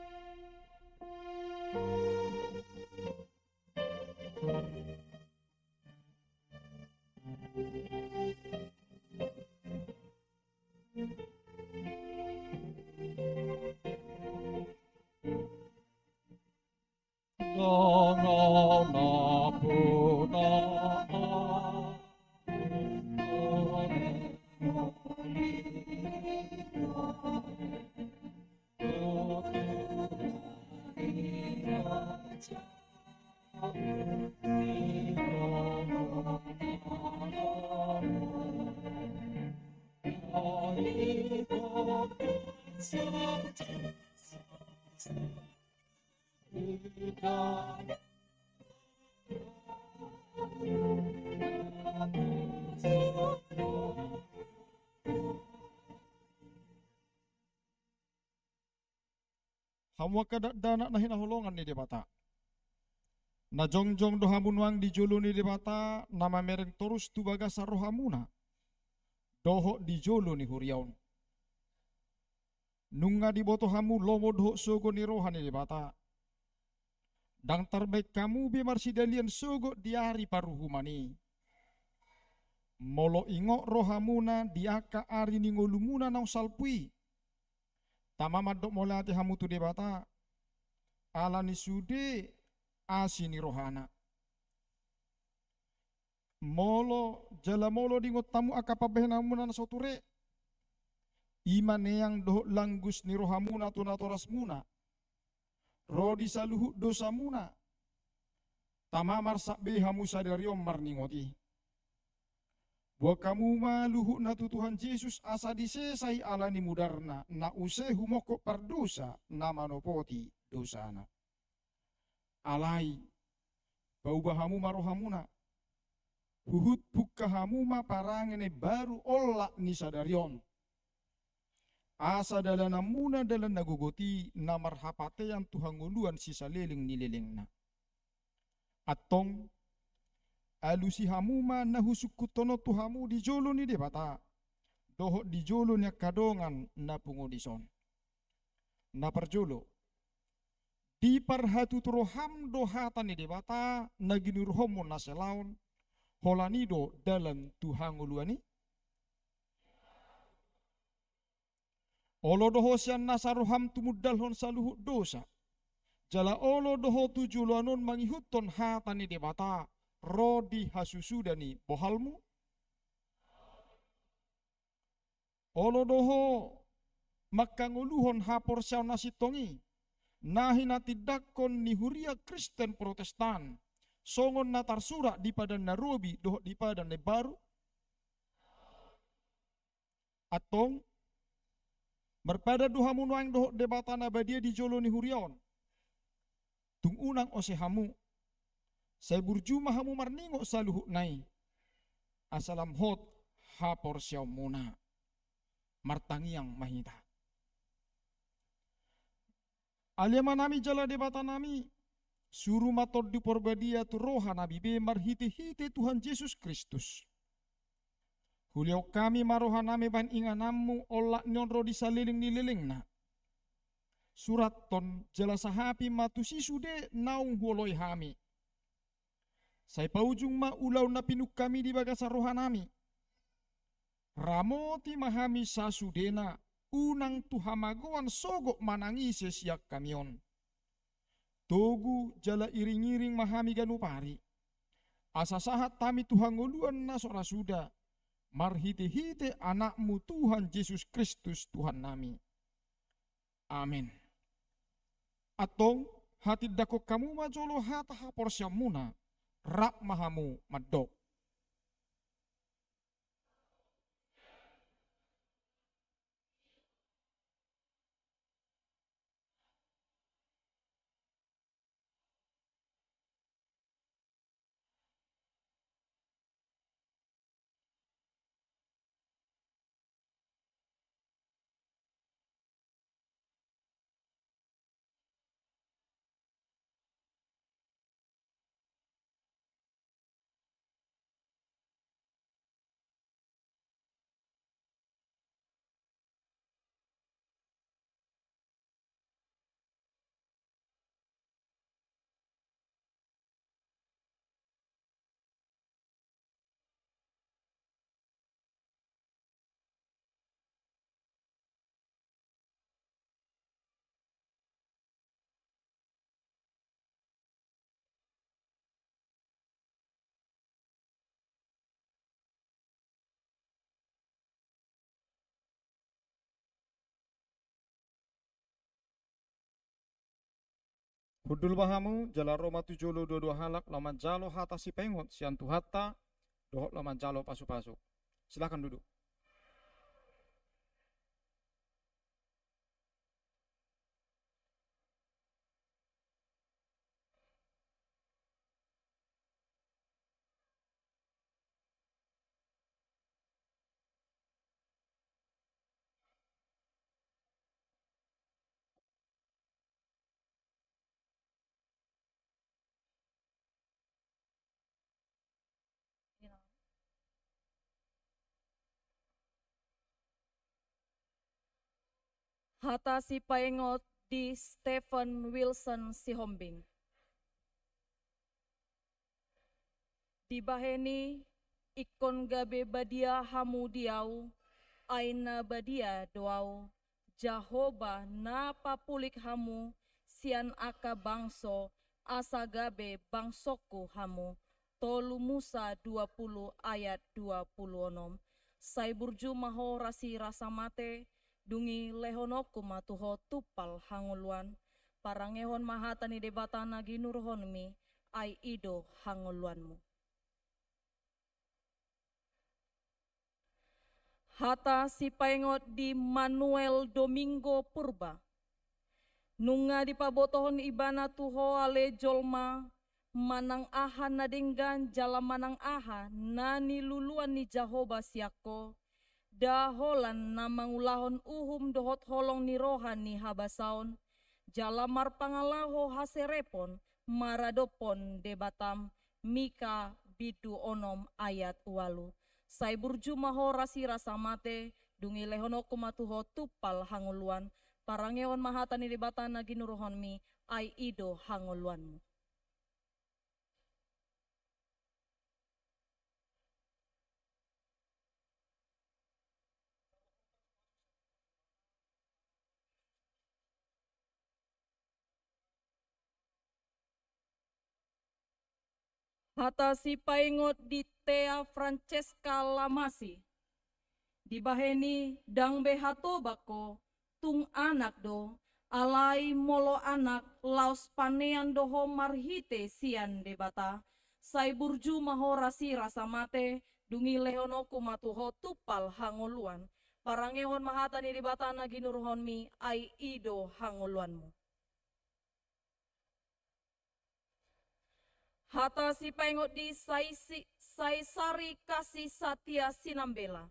Hamu angka dakdanak na hinaholongan ni Debata. Na jongjong do hamu nuaeng di jolo ni Debata na mamereng torus tu bagasan rohamuna dohot di jolo ni huria on. Nunga diboto hamu lomo dohot sogo ni roha ni Debata. Ndang tarbaen hamu be marsidalian sogot di ari paruhuman i. Molo ingot rohamuna di angka ari ni ngolumuna naung salpu i, tama mandok mauliate hamu tu Debata, ala ni sude asi ni rohana. Molo, jala molo diingot hamu angka pambahenanmuna na so ture, i ma neang dohot langgus ni rohamuna tu natorasmuna, ro di saluhut dosamuna, tama marsak be hamu sadari on marningot i. Boan hamu ma luhutna tu Tuhan Jesus asa disesa i ala ni mudarna, na use humongkop pardosa na manopoti dosana. Alai, pauba hamu ma rohamuna. Huhut pungka hamu ma parange na imbaru olat ni sadari on. Asa dalananmuna dalan na gogot i na marhapatean tu hangoluan sisaleleng ni lelengna. Antong, alusi hamu ma na husungkunhon on tu hamu di jolo ni Debata, dohot di jolo ni angka dongan na pungu dison. Na parjolo, diparhatutu roham do hata ni Debata na ginuruhonmu na selaon, holan i do dalan tu hangoluan i? Olo do ho sian nasa roham tumundalhon saluhut dosa, jala olo do ho tu joloan on mangihuthon hata ni Debata ro di hasusuda ni bohalmu? Olo do ho manghangoluhon haporseaon na sintong i, na hinatindangkon ni huria Kristen Protestan, songon na tarsurat di Padan na Robi dohot di Padan na Imbaru? Antong, marpadan do hamu nuaeng dohot Debata na badia di jolo ni huria on. Tung unang ose hamu, sai burju ma hamu marningot saluhutna i, asa lam hot haporseaonmuna. Martangiang ma hita. Ale Amanami jala Debatanami, suru ma Tondi Porbadia tu rohanami be marhitehite Tuhan Jesus Kristus. Hulehon hami ma rohanami bahen ingananmu olat ni on ro di saleleng ni lelengna. Surathon jala sahapi ma tusi sude naung huoloi hami. Sai paujung ma ulaon na pinungka-Mi di bagasan rohanami. Ramoti ma hami sasudena, unang tu hamagoan sogot manang ise sian hami on. Togu jala iring-iring ma hami ganup ari. Asa sahat hami tu hangoluan na so ra suda, marhitehite Anakmu Tuhan Jesus Kristus Tuhannami. Amen. Antong, hatindangkon hamu ma jolo hata haporseaonmuna, rap ma hamu mandok. Hundul ma hamu, jala ro ma tu jolo dua-dua halak laho manjalo hata sipaingot sian Tuhanta, dohot laho manjalo pasu-pasu. Silakan duduk. Hata sipaingot di Stephen Wilson Sihombing. Dibahen i, ingkon gabe badia hamu di Ahu, ai na badia do Ahu, Jahowa, na papulik hamu sian angka bangso, asa gabe bangsongku hamu. Tolu Musa dua pulu ayat dua pulu onom. Sai burju ma ho rasirasa mate, dung i lehononku ma tu ho tumpal hangoluan. Parangehon ma hata ni Debata na ginuruhonmi, ai i do hangoluanmu. Hata sipaingot di Manuel Domingo Purba. Nunga dipabotohon ibana tu ho ale jolma, manang aha na denggan jala manang aha na niluluan ni Jahowa sian ho, nda holan na mangulahon uhum dohot holong ni roha ni habasaon, jala marpangalaho haserepon maradophon Debatam. Mika bindu onom ayat ualu. Sai burju ma ho rasirasa mate, dung i lehononku ma tu ho tumpal hangoluan. Parangehon ma hata ni Debata na ginuruhonmi, ai i do hangoluanmu. Hata sipaingot di Tea Francesca Lamasi. Dibahen i, ndang be hatobang ho, tung anak do, alai molo anak laos panean do ho marhite sian Debata. Sai burju ma ho rasirasa mate, dung i lehononku ma tu ho tumpal hangoluan. Parangehon ma hata ni Debata na ginuruhonmi, ai i do hangoluanmu. Hata sipaingot di Saisi-, Saisari Kasi Satia Sinambela.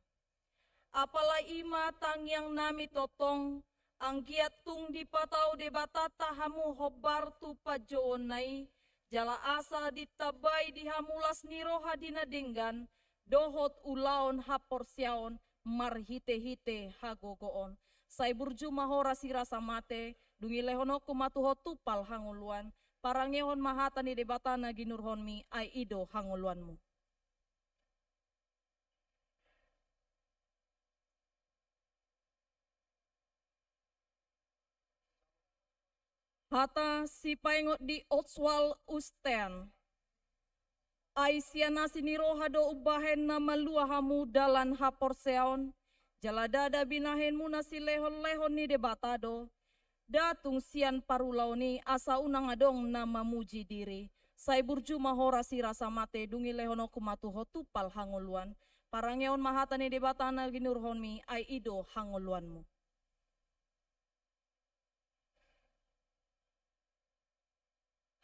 Apala i ma tangiangnami tongtong, anggiat tung dipatau Debatanta hamu hombar tu panjouonna i, jala asa ditambai di hamu las ni roha di na denggan, dohot ulaon haporseaon marhitehite hagogoon. Sai burju ma ho rasirasa mate, dung i lehononku ma tu ho tumpal hangoluan. Parangehon ma hata ni Debata na ginuruhonmi, ai i do hangoluanmu. Hata sipaingot di Oswald Ustean. Ai sian asi ni roha do umbahen na malua hamu dalan haporseaon, jala ndada binahenmuna silehonlehon ni Debata do, nda tung sian parulaon i asa unang adong na mamuji diri. Sai burju ma ho rasirasa mate, dung i lehononku ma tu ho tumpal hangoluan. Parangehon ma hata ni Debata na ginuruhonmi, ai i do hangoluanmu.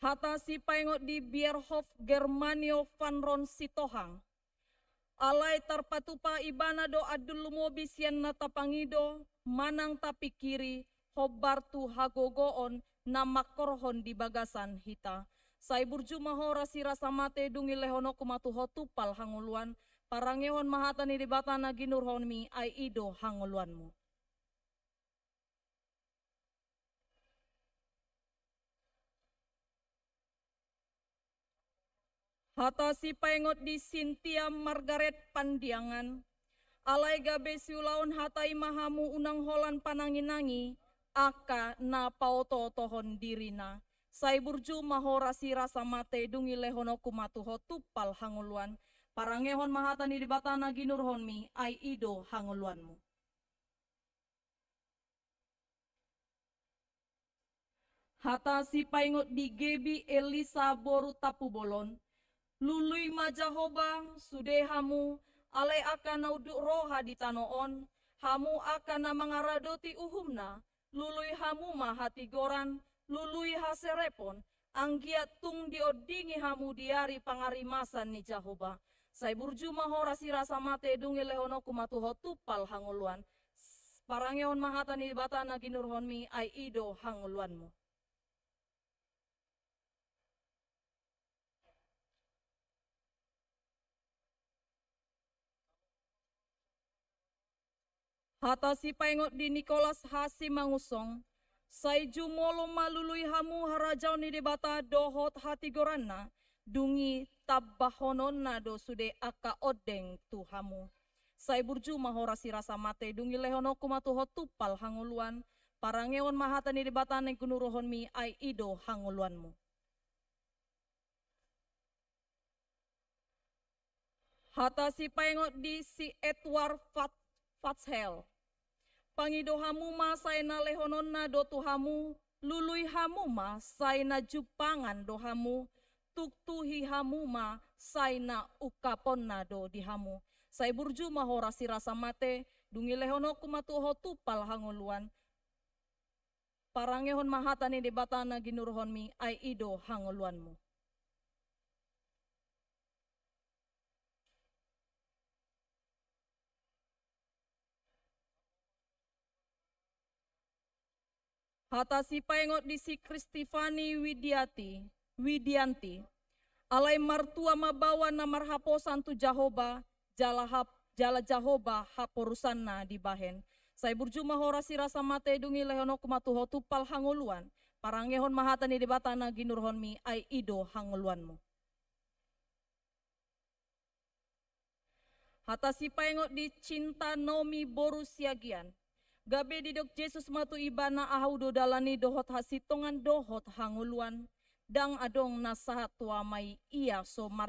Hata sipaingot di Bierhoff Germanio Fanron Sitohang. Alai tarpatupa ibana do andul lumobi sian na tapangido, manang tapingkiri, hombar tu hagogoon na mangkorhon di bagasan hita. Sai burju ma ho rasirasa mate, dung i lehononku ma tu ho tumpal hangoluan. Parangehon ma hata ni Debata na ginuruhonmi, ai i do hangoluanmu. Hata sipaingot di Cynthia Margaret Pandiangan. Alai gabe siulaon hata i ma hamu unang holan pananginangi angka na paotootohon dirina. Sai burju ma ho rasirasa mate, dung i lehononku ma tu ho tumpal hangoluan. Parangehon ma hata ni Debata na ginuruhonmi, ai i do hangoluanmu. Hata sipaingot di Gebi Elisa boru Tampubolon. Lului ma Jahowa, sude hamu, alai angka na unduk roha di tano on, hamu angka na mangaradoti uhumna, lului hamu ma hatigoran, lului haserepon, anggiat tung diondingi hamu di ari pangarimasan ni Jahowa. Sai burju ma ho rasi rasa mate, dung i lehononku ma tu ho tumpal hangoluan. Parangehon ma hata ni Debata na ginuruhonmi, ai i do hangoluanmu. Hata sipaingot di Nikolas Hasimangunsong. Sai jumolo ma lului hamu harajaon ni Debata dohot hatigoranna, dung i tambahononna do sude angka ondeng tu hamu. Sai burju ma ho rasi rasa mate, dung i lehononku ma tu ho tumpal hangoluan. Parangehon ma hata ni Debata na ginuruhonmi, ai i do hangoluanmu. Hata sipaingot di si Edward Fat-, Fatshell. Pangido hamu ma sai na lehononna do tu hamu, lului hamu ma sai na jumpangan do hamu, tuktuhi hamu ma sai na ungkaponna do di hamu. Sai burju ma ho rasi rasa mate, dung i lehononku ma tu ho tumpal hangoluan. Parangehon ma hata ni Debata na ginuruhonmi, ai i do hangoluanmu. Hata sipaingot di si Kristifani Widiati, Widianti. Alai martua ma baoa na marhaposan tu Jahowa, jala hap-, jala Jahowa haporusanna dibahen. Sai burju ma ho rasi rasa mate, dung i lehononku ma tu ho tumpal hangoluan. Parangehon ma hata ni Debata na ginuruhonmi, ai i do hangoluanmu. Hata sipaingot di Cinta Nomi boru Siagian. Gabe didok Jesus ma tu ibana, ahu do dalan i dohot hasintongan dohot hangoluan. Ndang adong na sahat tu Ama i ia so mar